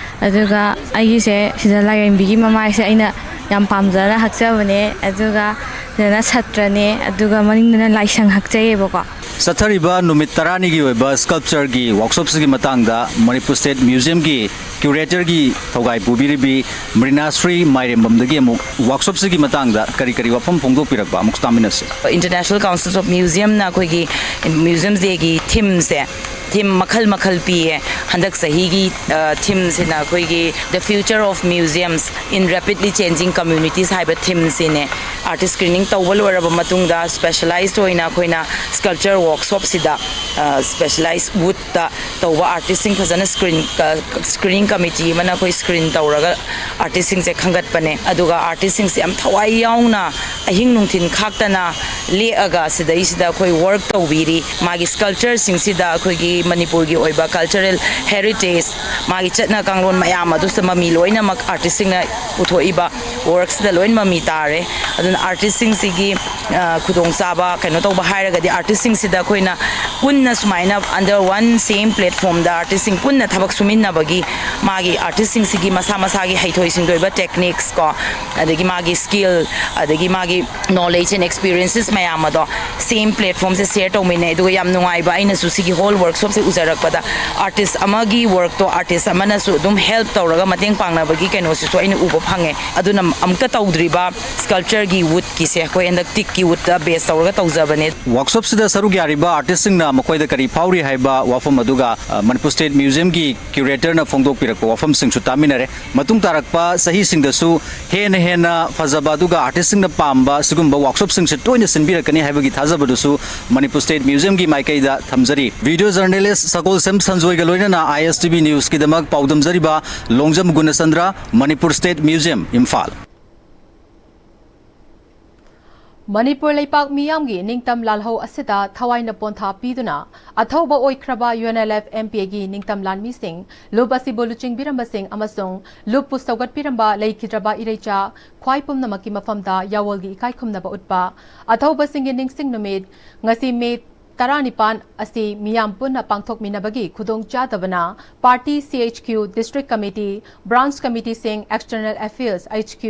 ꯑꯗꯨꯒ ꯑꯩꯒꯤꯁꯦ ꯁꯤꯗ ꯂꯥꯏꯔꯦꯝꯕꯤꯒꯤ ꯃꯃꯥꯏꯁꯦ ꯑꯩꯅ ꯌꯥꯝ ꯄꯥꯝꯖꯅ ꯍꯛꯆꯕꯅꯦ꯫ ꯑꯗꯨꯒ ꯁꯤꯗꯅ ꯁꯠꯇ꯭ꯔꯅꯦ, ꯑꯗꯨꯒ ꯃꯅꯤꯡꯗꯅ ꯂꯥꯏꯁꯪ ꯍꯛꯆꯩꯌꯦꯕꯀꯣ꯫ ꯆꯠꯊꯔꯤꯕ ꯅꯨꯃꯤꯠ ꯇꯔꯥꯅꯤꯒꯤ ꯑꯣꯏꯕ ꯁ꯭ꯀꯜꯞꯆꯔꯒꯤ ꯋꯥꯛꯁꯣꯞꯁꯤꯒꯤ ꯃꯇꯥꯡꯗ ꯃꯅꯤꯄꯨꯔ ꯁ꯭ꯇꯦꯠ ꯃ꯭ꯌꯨꯖꯤꯌꯝꯒꯤ ꯀ꯭ꯌꯨꯔꯦꯇꯔꯒꯤ ꯊꯧꯒꯥꯏ ꯄꯨꯕꯤꯔꯤꯕꯤ ꯃ꯭ꯔꯤꯅꯥꯁ꯭ꯔꯤ ꯃꯥꯏꯔꯦꯝꯕꯝꯗꯒꯤ ꯑꯃꯨꯛ ꯋꯥꯛꯁꯣꯞꯁꯤꯒꯤ ꯃꯇꯥꯡꯗ ꯀꯔꯤ ꯀꯔꯤ ꯋꯥꯐꯝ ꯐꯣꯡꯗꯣꯛꯄꯤꯔꯛꯄ ꯑꯃꯨꯛ ꯇꯥꯃꯤꯟꯅꯁꯤ꯫ International Council of Museumꯅ ꯑꯩꯈꯣꯏꯒꯤ ꯃ꯭ꯌꯨꯖꯤꯌꯝ ꯗꯦꯒꯤ ꯊꯤꯝꯁꯦ ꯊꯤꯝ ꯃꯈꯜ ꯃꯈꯜ ꯄꯤꯌꯦ꯫ ꯍꯟꯗꯛ ꯆꯍꯤꯒꯤ ꯊꯤꯝꯁꯤꯅ ꯑꯩꯈꯣꯏꯒꯤ The Future of Museums in Rapidly Changing Communities ꯍꯥꯏꯕ ꯊꯤꯝꯁꯤꯅꯦ꯫ ꯑꯥꯔꯇꯤꯁ ꯁ꯭ꯀ꯭ꯔꯤꯅꯤꯡ ꯇꯧꯕ ꯂꯣꯏꯔꯕ ꯃꯇꯨꯡꯗ ꯁ꯭ꯄꯦꯁꯦꯂꯥꯏꯖ ꯑꯣꯏꯅ ꯑꯩꯈꯣꯏꯅ ꯁ꯭ꯀꯜꯞꯆꯔ ꯋꯥꯔꯛꯁꯣꯞꯁꯤꯗ ꯁ꯭ꯄꯦꯁꯦꯂꯥꯏꯖ ꯋꯨꯠꯇ ꯇꯧꯕ ꯑꯥꯔꯇꯤꯁꯁꯤꯡ ꯐꯖꯅ ꯁ꯭ꯀ꯭ꯔꯤꯟ ꯁ꯭ꯀ꯭ꯔꯤꯅꯤꯡ ꯀꯃꯤꯇꯤ ꯑꯃꯅ ꯑꯩꯈꯣꯏ ꯁ꯭ꯀ꯭ꯔꯤꯟ ꯇꯧꯔꯒ ꯑꯥꯔꯇꯤꯁꯁꯤꯡꯁꯦ ꯈꯟꯒꯠꯄꯅꯦ꯫ ꯑꯗꯨꯒ ꯑꯥꯔꯇꯤꯁꯁꯤꯡꯁꯦ ꯌꯥꯝ ꯊꯋꯥꯏ ꯌꯥꯎꯅ ꯑꯍꯤꯡ ꯅꯨꯡꯊꯤꯟ ꯈꯥꯛꯇꯅ ꯂꯦꯛꯑꯒ ꯁꯤꯗꯩꯁꯤꯗ ꯑꯩꯈꯣꯏ ꯋꯥꯔꯛ ꯇꯧꯕꯤꯔꯤ꯫ ꯃꯥꯒꯤ ꯁ꯭ꯀꯜꯞꯆꯔꯁꯤꯡꯁꯤꯗ ꯑꯩꯈꯣꯏꯒꯤ ꯃꯅꯤꯄꯨꯔꯒꯤ ꯑꯣꯏꯕ ꯀꯜꯆꯔꯦꯜ ꯍꯦꯔꯤꯇꯦꯖ, ꯃꯥꯒꯤ ꯆꯠꯅ ꯀꯥꯡꯂꯣꯟ ꯃꯌꯥꯝ ꯑꯗꯨꯁꯨ ꯃꯃꯤ ꯂꯣꯏꯅꯃꯛ ꯑꯥꯔꯇꯤꯁꯁꯤꯡꯅ ꯄꯨꯊꯣꯛꯏꯕ ꯋꯥꯔꯛꯁꯤꯗ ꯂꯣꯏꯅ ꯃꯃꯤ ꯇꯥꯔꯦ꯫ ꯑꯗꯨꯅ ꯑꯥꯔꯇꯤꯁꯁꯤꯡꯁꯤꯒꯤ ꯈꯨꯗꯣꯡꯆꯥꯕ ꯀꯩꯅꯣ ꯇꯧꯕ ꯍꯥꯏꯔꯒꯗꯤ ꯑꯥꯔꯇꯤꯁꯁꯤꯡꯁꯤꯗ ꯑꯩꯈꯣꯏꯅ ꯄꯨꯟꯅ ꯁꯨꯃꯥꯏꯅ under one same platformꯗ ꯑꯥꯔꯇꯤꯁꯁꯤꯡ ꯄꯨꯟꯅ ꯊꯕꯛ ꯁꯨꯃꯤꯟꯅꯕꯒꯤ ꯃꯥꯒꯤ ꯑꯥꯔꯇꯤꯁꯁꯤꯡꯁꯤꯒꯤ ꯃꯁꯥ ꯃꯁꯥꯒꯤ ꯍꯩꯊꯣꯏ ꯁꯤꯡꯊꯣꯏꯕ ꯇꯦꯛꯅꯤꯛꯁ ꯀꯣ, ꯑꯗꯒꯤ ꯃꯥꯒꯤ ꯁ꯭ꯀꯤꯜ, ꯑꯗꯒꯤ ꯃꯥꯒꯤ ꯅꯣꯂꯦꯖ ꯑꯦꯟ ꯑꯦꯛꯁꯄꯤꯔꯤꯌꯦꯟꯁꯦꯁ ꯃꯌꯥꯝ ꯑꯗꯣ ꯁꯦꯝ ꯄ꯭ꯂꯦꯠꯐꯣꯝꯁꯦ ꯁꯦꯌꯔ ꯇꯧꯃꯤꯟꯅꯩ꯫ ꯑꯗꯨꯒ ꯌꯥꯝ ꯅꯨꯡꯉꯥꯏꯕ, ꯑꯩꯅꯁꯨ ꯁꯤꯒꯤ ꯍꯣꯜ ꯋꯥꯔꯛꯁꯣꯞꯁꯦ ꯎꯖꯔꯛꯄꯗ ꯑꯥꯔꯇꯤꯁ ꯑꯃꯒꯤ ꯋꯥꯔꯛꯇꯣ ꯑꯥꯔꯇꯤꯁ ꯑꯃꯅꯁꯨ ꯑꯗꯨꯝ ꯍꯦꯜꯞ ꯇꯧꯔꯒ ꯃꯇꯦꯡ ꯄꯥꯡꯅꯕꯒꯤ ꯀꯩꯅꯣꯁꯤꯁꯨ ꯑꯩꯅ ꯎꯕ ꯐꯪꯉꯦ꯫ ꯑꯗꯨꯅ ꯑꯃꯨꯛꯇ ꯇꯧꯗ꯭ꯔꯤꯕ ꯁ꯭ꯀꯜꯞꯆꯔꯒꯤ ꯋꯨꯠꯀꯤꯁꯦ, ꯑꯩꯈꯣꯏ ꯍꯟꯗꯛ ꯇꯤꯛꯀꯤ ꯋꯨꯠꯇ ꯕꯦꯁ ꯇꯧꯔꯒ ꯇꯧꯖꯕꯅꯦ꯫ ꯋꯥꯔꯛꯁꯣꯞꯁꯤꯗ ꯁꯔꯨꯛ ꯌꯥꯔꯤꯕ ꯑꯥꯔꯇꯤꯁꯁꯤꯡꯅ ꯃꯈꯣꯏꯗ ꯀꯔꯤ ꯐꯥꯎꯔꯤ ꯍꯥꯏꯕ ꯋꯥꯐꯝ ꯑꯗꯨꯒ ꯃꯅꯤꯄꯨꯔ ꯁ꯭ꯇꯦꯠ ꯃ꯭ꯌꯨꯖꯤꯌꯝꯒꯤ ꯀ꯭ꯌꯨꯔꯦꯇꯔꯅ ꯐꯣꯡꯗꯣꯛꯄꯤꯔꯛꯄ ꯋꯥꯐꯝꯁꯤꯡꯁꯨ ꯇꯥꯃꯤꯟꯅꯔꯦ꯫ ꯃꯇꯨꯡ ꯇꯥꯔꯛꯄ ꯆꯍꯤꯁꯤꯡꯗꯁꯨ ꯍꯦꯟꯅ ꯍꯦꯟꯅ ꯐꯖꯕ ꯑꯗꯨꯒ ꯑꯥꯔꯇꯤꯁꯁꯤꯡꯅ ꯄꯥꯝꯕ ꯁꯤꯒꯨꯝꯕ ꯋꯥꯔꯛꯁꯣꯞꯁꯤꯡꯁꯦ ꯇꯣꯏꯅ ꯁꯤꯟꯕꯤꯔꯛꯀꯅꯤ ꯍꯥꯏꯕꯒꯤ ꯊꯥꯖꯕꯗꯨꯁꯨ ꯃꯅꯤꯄꯨꯔ ꯁ꯭ꯇꯦꯠ ꯃ꯭ꯌꯨꯖꯤꯌꯝꯒꯤ ꯃꯥꯏꯀꯩꯗ ꯊꯝꯖꯔꯤ꯫ ꯚꯤꯗꯤꯑꯣ ꯖꯔꯅꯦꯂꯤꯁ ꯁꯒꯣꯜꯁꯦꯝ ꯁꯟꯖꯣꯏꯒ ꯂꯣꯏꯅꯅ ISTV ꯅ꯭ꯌꯨꯁꯀꯤꯗꯃꯛ ꯄꯥꯎꯗꯝꯖꯔꯤꯕ ꯂꯣꯡꯖꯝ ꯒꯨꯅꯆꯟꯗ꯭ꯔ, ꯃꯅꯤꯄꯨꯔ ꯁ꯭ꯇꯦꯠ ꯃ꯭ꯌꯨꯖꯤꯌꯝ, ꯏꯝꯐꯥꯜ꯫ ꯃꯅꯤꯄꯨꯔ ꯂꯩꯄꯥꯛ ꯃꯤꯌꯥꯝꯒꯤ ꯅꯤꯡꯇꯝ ꯂꯥꯜꯍꯧ ꯑꯁꯤꯗ ꯊꯋꯥꯏꯅ ꯄꯣꯟꯊꯥ ꯄꯤꯗꯨꯅ ꯑꯊꯧꯕ ꯑꯣꯏꯈ꯭ꯔꯕ UNLF MPAꯒꯤ ꯅꯤꯡꯇꯝ ꯂꯥꯟꯃꯤꯁꯤꯡ, ꯂꯨꯞ ꯑꯁꯤꯕꯨ ꯂꯨꯆꯤꯡꯕꯤꯔꯝꯕꯁꯤꯡ ꯑꯃꯁꯨꯡ ꯂꯨꯞꯄꯨ ꯁꯧꯒꯠꯄꯤꯔꯝꯕ ꯂꯩꯈꯤꯗ꯭ꯔꯕ ꯏꯔꯩꯆꯥ ꯈ꯭ꯋꯥꯏ ꯄꯨꯝꯅꯃꯛꯀꯤ ꯃꯐꯝꯗ ꯌꯥꯋꯣꯜꯒꯤ ꯏꯀꯥꯏ ꯈꯨꯝꯅꯕ ꯎꯠꯄ ꯑꯊꯧꯕꯁꯤꯡꯒꯤ ꯅꯤꯡꯁꯤꯡ ꯅꯨꯃꯤꯠ ꯉꯁꯤ ꯃꯦ ꯇꯔꯥꯅꯤꯄꯥꯟ ꯑꯁꯤ ꯃꯤꯌꯥꯝ ꯄꯨꯟꯅ ꯄꯥꯡꯊꯣꯛꯃꯤꯟꯅꯕꯒꯤ ꯈꯨꯗꯣꯡꯆꯥꯗꯕꯅ party CHQ, district committee, branch ꯀꯃꯤꯇꯤꯁꯤꯡ, External Affairs HQ,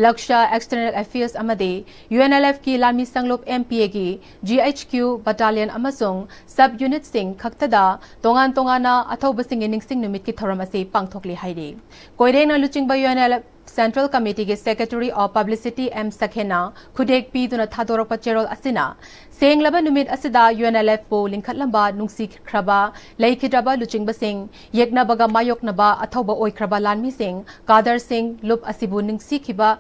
ꯂꯛꯁ꯭ꯌ External Affairs ꯑꯃꯗꯤ UNLFꯀꯤ ꯂꯥꯟꯃꯤ ꯁꯪꯂꯨꯞ MPAꯒꯤ GHQ, ꯕꯠꯇꯥꯂꯤꯌꯟ ꯑꯃꯁꯨꯡ ꯁꯕ ꯌꯨꯅꯤꯠꯁꯤꯡ ꯈꯛꯇꯗ ꯇꯣꯉꯥꯟ ꯇꯣꯉꯥꯟꯅ ꯑꯊꯧꯕꯁꯤꯡꯒꯤ ꯅꯤꯡꯁꯤꯡ ꯅꯨꯃꯤꯠꯀꯤ ꯊꯧꯔꯝ ꯑꯁꯤ ꯄꯥꯡꯊꯣꯛꯂꯤ ꯍꯥꯏꯔꯤ꯫ ꯀꯣꯏꯔꯦꯡꯅ ꯂꯨꯆꯤꯡꯕ UNLF Central Committeeꯒꯤ Secretary of Publicity M ꯁꯈꯦꯟꯅ ꯈꯨꯗꯦꯛ ꯄꯤꯗꯨꯅ ꯊꯥꯗꯣꯔꯛꯄ ꯆꯦꯔꯣꯜ ꯑꯁꯤꯅ ꯁꯦꯡꯂꯕ ꯅꯨꯃꯤꯠ ꯑꯁꯤꯗ UNLFꯄꯨ ꯂꯤꯡꯈꯠꯂꯝꯕ ꯅꯨꯡꯁꯤꯈ꯭ꯔꯕ ꯂꯩꯈꯤꯗ꯭ꯔꯕ ꯂꯨꯆꯤꯡꯕꯁꯤꯡ, ꯌꯦꯛꯅꯕꯒ ꯃꯥꯌꯣꯛꯅꯕ ꯑꯊꯧꯕ ꯑꯣꯏꯈ꯭ꯔꯕ ꯂꯥꯟꯃꯤꯁꯤꯡ ꯀꯥꯗꯔ ꯁꯤꯡ ꯂꯨꯞ ꯑꯁꯤꯕꯨ ꯅꯨꯡꯁꯤꯈꯤꯕ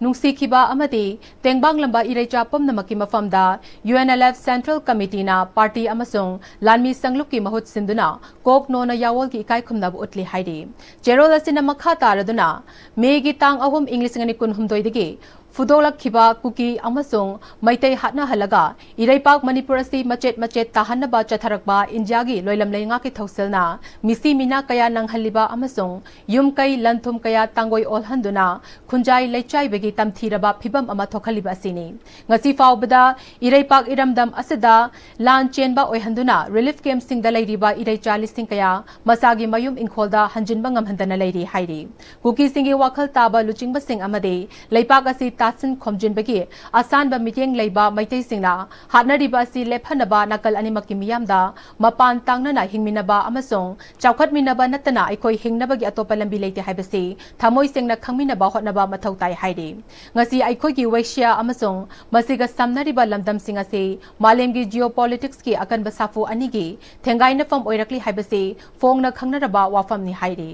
ꯅꯨꯡꯁꯤꯈꯤꯕ ꯑꯃꯗꯤ ꯇꯦꯡꯕꯥꯡꯂꯝꯕ ꯏꯔꯩꯆꯥ ꯄꯨꯝꯅꯃꯛꯀꯤ ꯃꯐꯝꯗ UNLF Central Committeeꯅ party ꯑꯃꯁꯨꯡ ꯂꯥꯟꯃꯤ ꯁꯪꯂꯨꯞꯀꯤ ꯃꯍꯨꯠ ꯁꯤꯟꯗꯨꯅ ꯀꯣꯛ ꯅꯣꯟꯅ ꯌꯥꯋꯣꯜꯒꯤ ꯏꯀꯥꯏ ꯈꯨꯝꯅꯕ ꯎꯠꯂꯤ ꯍꯥꯏꯔꯤ꯫ ꯆꯦꯔꯣꯜ ꯑꯁꯤꯅ ꯃꯈꯥ ꯇꯥꯔꯗꯨꯅ, ꯃꯦꯒꯤ ꯇꯥꯡ ꯑꯍꯨꯝ, ꯏꯪ ꯂꯤꯁꯤꯡ ꯑꯅꯤ ꯀꯨꯟꯍꯨꯝꯗꯣꯏꯗꯒꯤ ꯐꯨꯗꯣꯛꯂꯛꯈꯤꯕ ꯀꯨꯀꯤ ꯑꯃꯁꯨꯡ ꯃꯩꯇꯩ ꯍꯥꯠꯅꯍꯜꯂꯒ ꯏꯔꯩꯄꯥꯛ ꯃꯅꯤꯄꯨꯔ ꯑꯁꯤ ꯃꯆꯦꯠ ꯃꯆꯦꯠ ꯇꯥꯍꯟꯅꯕ ꯆꯠꯊꯔꯛꯄ ꯏꯟꯗꯤꯌꯥꯒꯤ ꯂꯣꯏꯂꯝ ꯂꯩꯉꯥꯛꯀꯤ ꯊꯧꯁꯤꯜꯅ ꯃꯤꯁꯤ ꯃꯤꯅꯥ ꯀꯌꯥ ꯅꯪꯍꯜꯂꯤꯕ ꯑꯃꯁꯨꯡ ꯌꯨꯝ ꯀꯩ ꯂꯟ ꯊꯨꯝ ꯀꯌꯥ ꯇꯥꯡꯒꯣꯏ ꯑꯣꯜꯍꯟꯗꯨꯅ ꯈꯨꯟꯖꯥꯏ ꯂꯩꯆꯥꯏꯕꯒꯤ ꯇꯝꯊꯤꯔꯕ ꯐꯤꯕꯝ ꯑꯃ ꯊꯣꯛꯍꯜꯂꯤꯕ ꯑꯁꯤꯅꯤ꯫ ꯉꯁꯤ ꯐꯥꯎꯕꯗ ꯏꯔꯩꯄꯥꯛ ꯏꯔꯝꯗꯝ ꯑꯁꯤꯗ ꯂꯥꯟ ꯆꯦꯟꯕ ꯑꯣꯏꯍꯟꯗꯨꯅ relief campꯁꯤꯡꯗ ꯂꯩꯔꯤꯕ ꯏꯔꯩꯆꯥ ꯂꯤꯁꯤꯡ ꯀꯌꯥ ꯃꯁꯥꯒꯤ ꯃꯌꯨꯝ ꯏꯪꯈꯣꯜꯗ ꯍꯟꯖꯤꯟꯕ ꯉꯝꯍꯟꯗꯅ ꯂꯩꯔꯤ ꯍꯥꯏꯔꯤ꯫ ꯀꯨꯀꯤꯁꯤꯡꯒꯤ ꯋꯥꯈꯜ ꯇꯥꯕ ꯂꯨꯆꯤꯡꯕꯁꯤꯡ ꯑꯃꯗꯤ ꯂꯩꯄꯥꯛ ꯑꯁꯤ ꯇꯥꯁꯤꯟ ꯈꯣꯝꯖꯤꯟꯕꯒꯤ ꯑꯁꯥꯟꯕ ꯃꯤꯠꯌꯦꯡ ꯂꯩꯕ ꯃꯩꯇꯩꯁꯤꯡꯅ ꯍꯥꯠꯅꯔꯤꯕ ꯑꯁꯤ ꯂꯦꯞꯍꯟꯅꯕ ꯅꯥꯀꯜ ꯑꯅꯤꯃꯛꯀꯤ ꯃꯤꯌꯥꯝꯗ ꯃꯄꯥꯟ ꯇꯥꯡꯅꯅ ꯍꯤꯡꯃꯤꯟꯅꯕ ꯑꯃꯁꯨꯡ ꯆꯥꯎꯈꯠꯃꯤꯟꯅꯕ ꯅꯠꯇꯅ ꯑꯩꯈꯣꯏ ꯍꯤꯡꯅꯕꯒꯤ ꯑꯇꯣꯞꯄ ꯂꯝꯕꯤ ꯂꯩꯇꯦ ꯍꯥꯏꯕꯁꯤ ꯊꯃꯣꯏ ꯁꯦꯡꯅ ꯈꯪꯃꯤꯟꯅꯕ ꯍꯣꯠꯅꯕ ꯃꯊꯧ ꯇꯥꯏ ꯍꯥꯏꯔꯤ꯫ ꯉꯁꯤ ꯑꯩꯈꯣꯏꯒꯤ ꯋꯦꯁꯤꯌꯥ ꯑꯃꯁꯨꯡ ꯃꯁꯤꯒ ꯁꯝꯅꯔꯤꯕ ꯂꯝꯗꯝꯁꯤꯡ ꯑꯁꯤ ꯃꯥꯂꯦꯝꯒꯤ geopoliticsꯀꯤ ꯑꯀꯟꯕ ꯁꯥꯐꯨ ꯑꯅꯤꯒꯤ ꯊꯦꯡꯒꯥꯏꯅꯐꯝ ꯑꯣꯏꯔꯛꯂꯤ ꯍꯥꯏꯕꯁꯤ ꯐꯣꯡꯅ ꯈꯪꯅꯔꯕ ꯋꯥꯐꯝꯅꯤ ꯍꯥꯏꯔꯤ꯫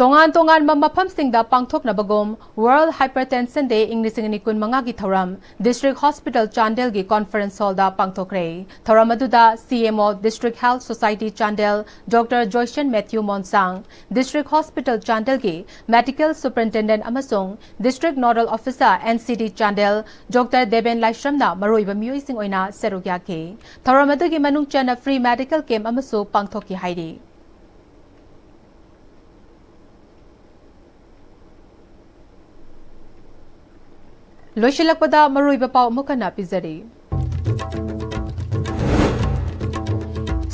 ꯇꯣꯉꯥꯟ ꯇꯣꯉꯥꯟꯕ ꯃꯐꯝꯁꯤꯡꯗ ꯄꯥꯡꯊꯣꯛꯅꯕꯒꯨꯝ World Hypertension Day ꯏꯪ ꯂꯤꯁꯤꯡ ꯑꯅꯤ ꯀꯨꯟꯃꯉꯥꯒꯤ ꯊꯧꯔꯝ District Hospital ꯆꯥꯟꯗꯦꯜꯒꯤ conference hallꯗ ꯄꯥꯡꯊꯣꯛꯈ꯭ꯔꯦ꯫ ꯊꯧꯔꯝ ꯑꯗꯨꯗ CMO, District Health Society Chandel, Doctor Joison Methu Monsang, District Hospital ꯆꯥꯟꯗꯦꯜꯒꯤ Medical Superintendent ꯑꯃꯁꯨꯡ District Nodal Officer, NCD Chandel, Doctor Deben ꯂꯥꯏꯁ꯭ꯔꯝꯅ ꯃꯔꯨꯑꯣꯏꯕ ꯃꯤꯑꯣꯏꯁꯤꯡ ꯑꯣꯏꯅ ꯁꯔꯨꯛ ꯌꯥꯈꯤ꯫ ꯊꯧꯔꯝ ꯑꯗꯨꯒꯤ ꯃꯅꯨꯡ ꯆꯟꯅ free medical camp ꯑꯃꯁꯨ ꯄꯥꯡꯊꯣꯛꯈꯤ ꯍꯥꯏꯔꯤ꯫ ꯂꯣꯏꯁꯤꯜꯂꯛꯄꯗ ꯃꯔꯨꯑꯣꯏꯕ ꯄꯥꯎ ꯑꯃꯨꯛ ꯍꯟꯅ ꯄꯤꯖꯔꯤ꯫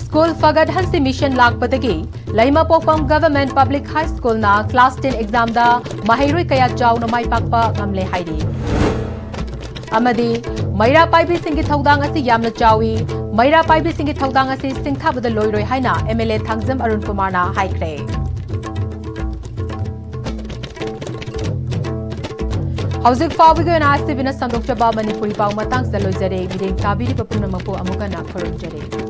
ꯁ꯭ꯀꯨꯜ ꯐꯒꯠꯍꯟꯁꯤ mission ꯂꯥꯛꯄꯗꯒꯤ ꯂꯩꯃꯄꯣꯛꯄꯝ Government Public High Schoolꯅ class ten examꯗ ꯃꯍꯩꯔꯣꯏ ꯀꯌꯥ ꯆꯥꯎꯅ ꯃꯥꯏ ꯄꯥꯛꯄ ꯉꯝꯂꯦ ꯍꯥꯏꯔꯤ꯫ ꯑꯃꯗꯤ ꯃꯩꯔꯥ ꯄꯥꯏꯕꯤꯁꯤꯡꯒꯤ ꯊꯧꯗꯥꯡ ꯑꯁꯤ ꯌꯥꯝꯅ ꯆꯥꯎꯏ, ꯃꯩꯔꯥ ꯄꯥꯏꯕꯤꯁꯤꯡꯒꯤ ꯊꯧꯗꯥꯡ ꯑꯁꯤ ꯁꯤꯡꯊꯥꯕꯗ ꯂꯣꯏꯔꯣꯏ ꯍꯥꯏꯅ MLA ꯊꯥꯡꯖꯝ ꯑꯔꯨꯟ ꯀꯨꯃꯥꯔꯅ ꯍꯥꯏꯈ꯭ꯔꯦ꯫ ꯍꯧꯖꯤꯛ ꯐꯥꯎꯕꯒꯤ ꯑꯣꯏꯅ ꯑꯥꯏ ꯑꯦꯁ ꯇꯤ ꯚꯤꯅ ꯁꯟꯗꯣꯛꯆꯕ ꯃꯅꯤꯄꯨꯔꯤ ꯄꯥꯎ ꯃꯇꯥꯡꯁꯤꯗ ꯂꯣꯏꯖꯔꯦ꯫ ꯃꯤꯠꯌꯦꯡ ꯇꯥꯕꯤꯔꯤꯕ ꯄꯨꯝꯅꯃꯛꯄꯨ ꯑꯃꯨꯛ ꯍꯟꯅ ꯈꯨꯔꯨꯝꯖꯔꯤ꯫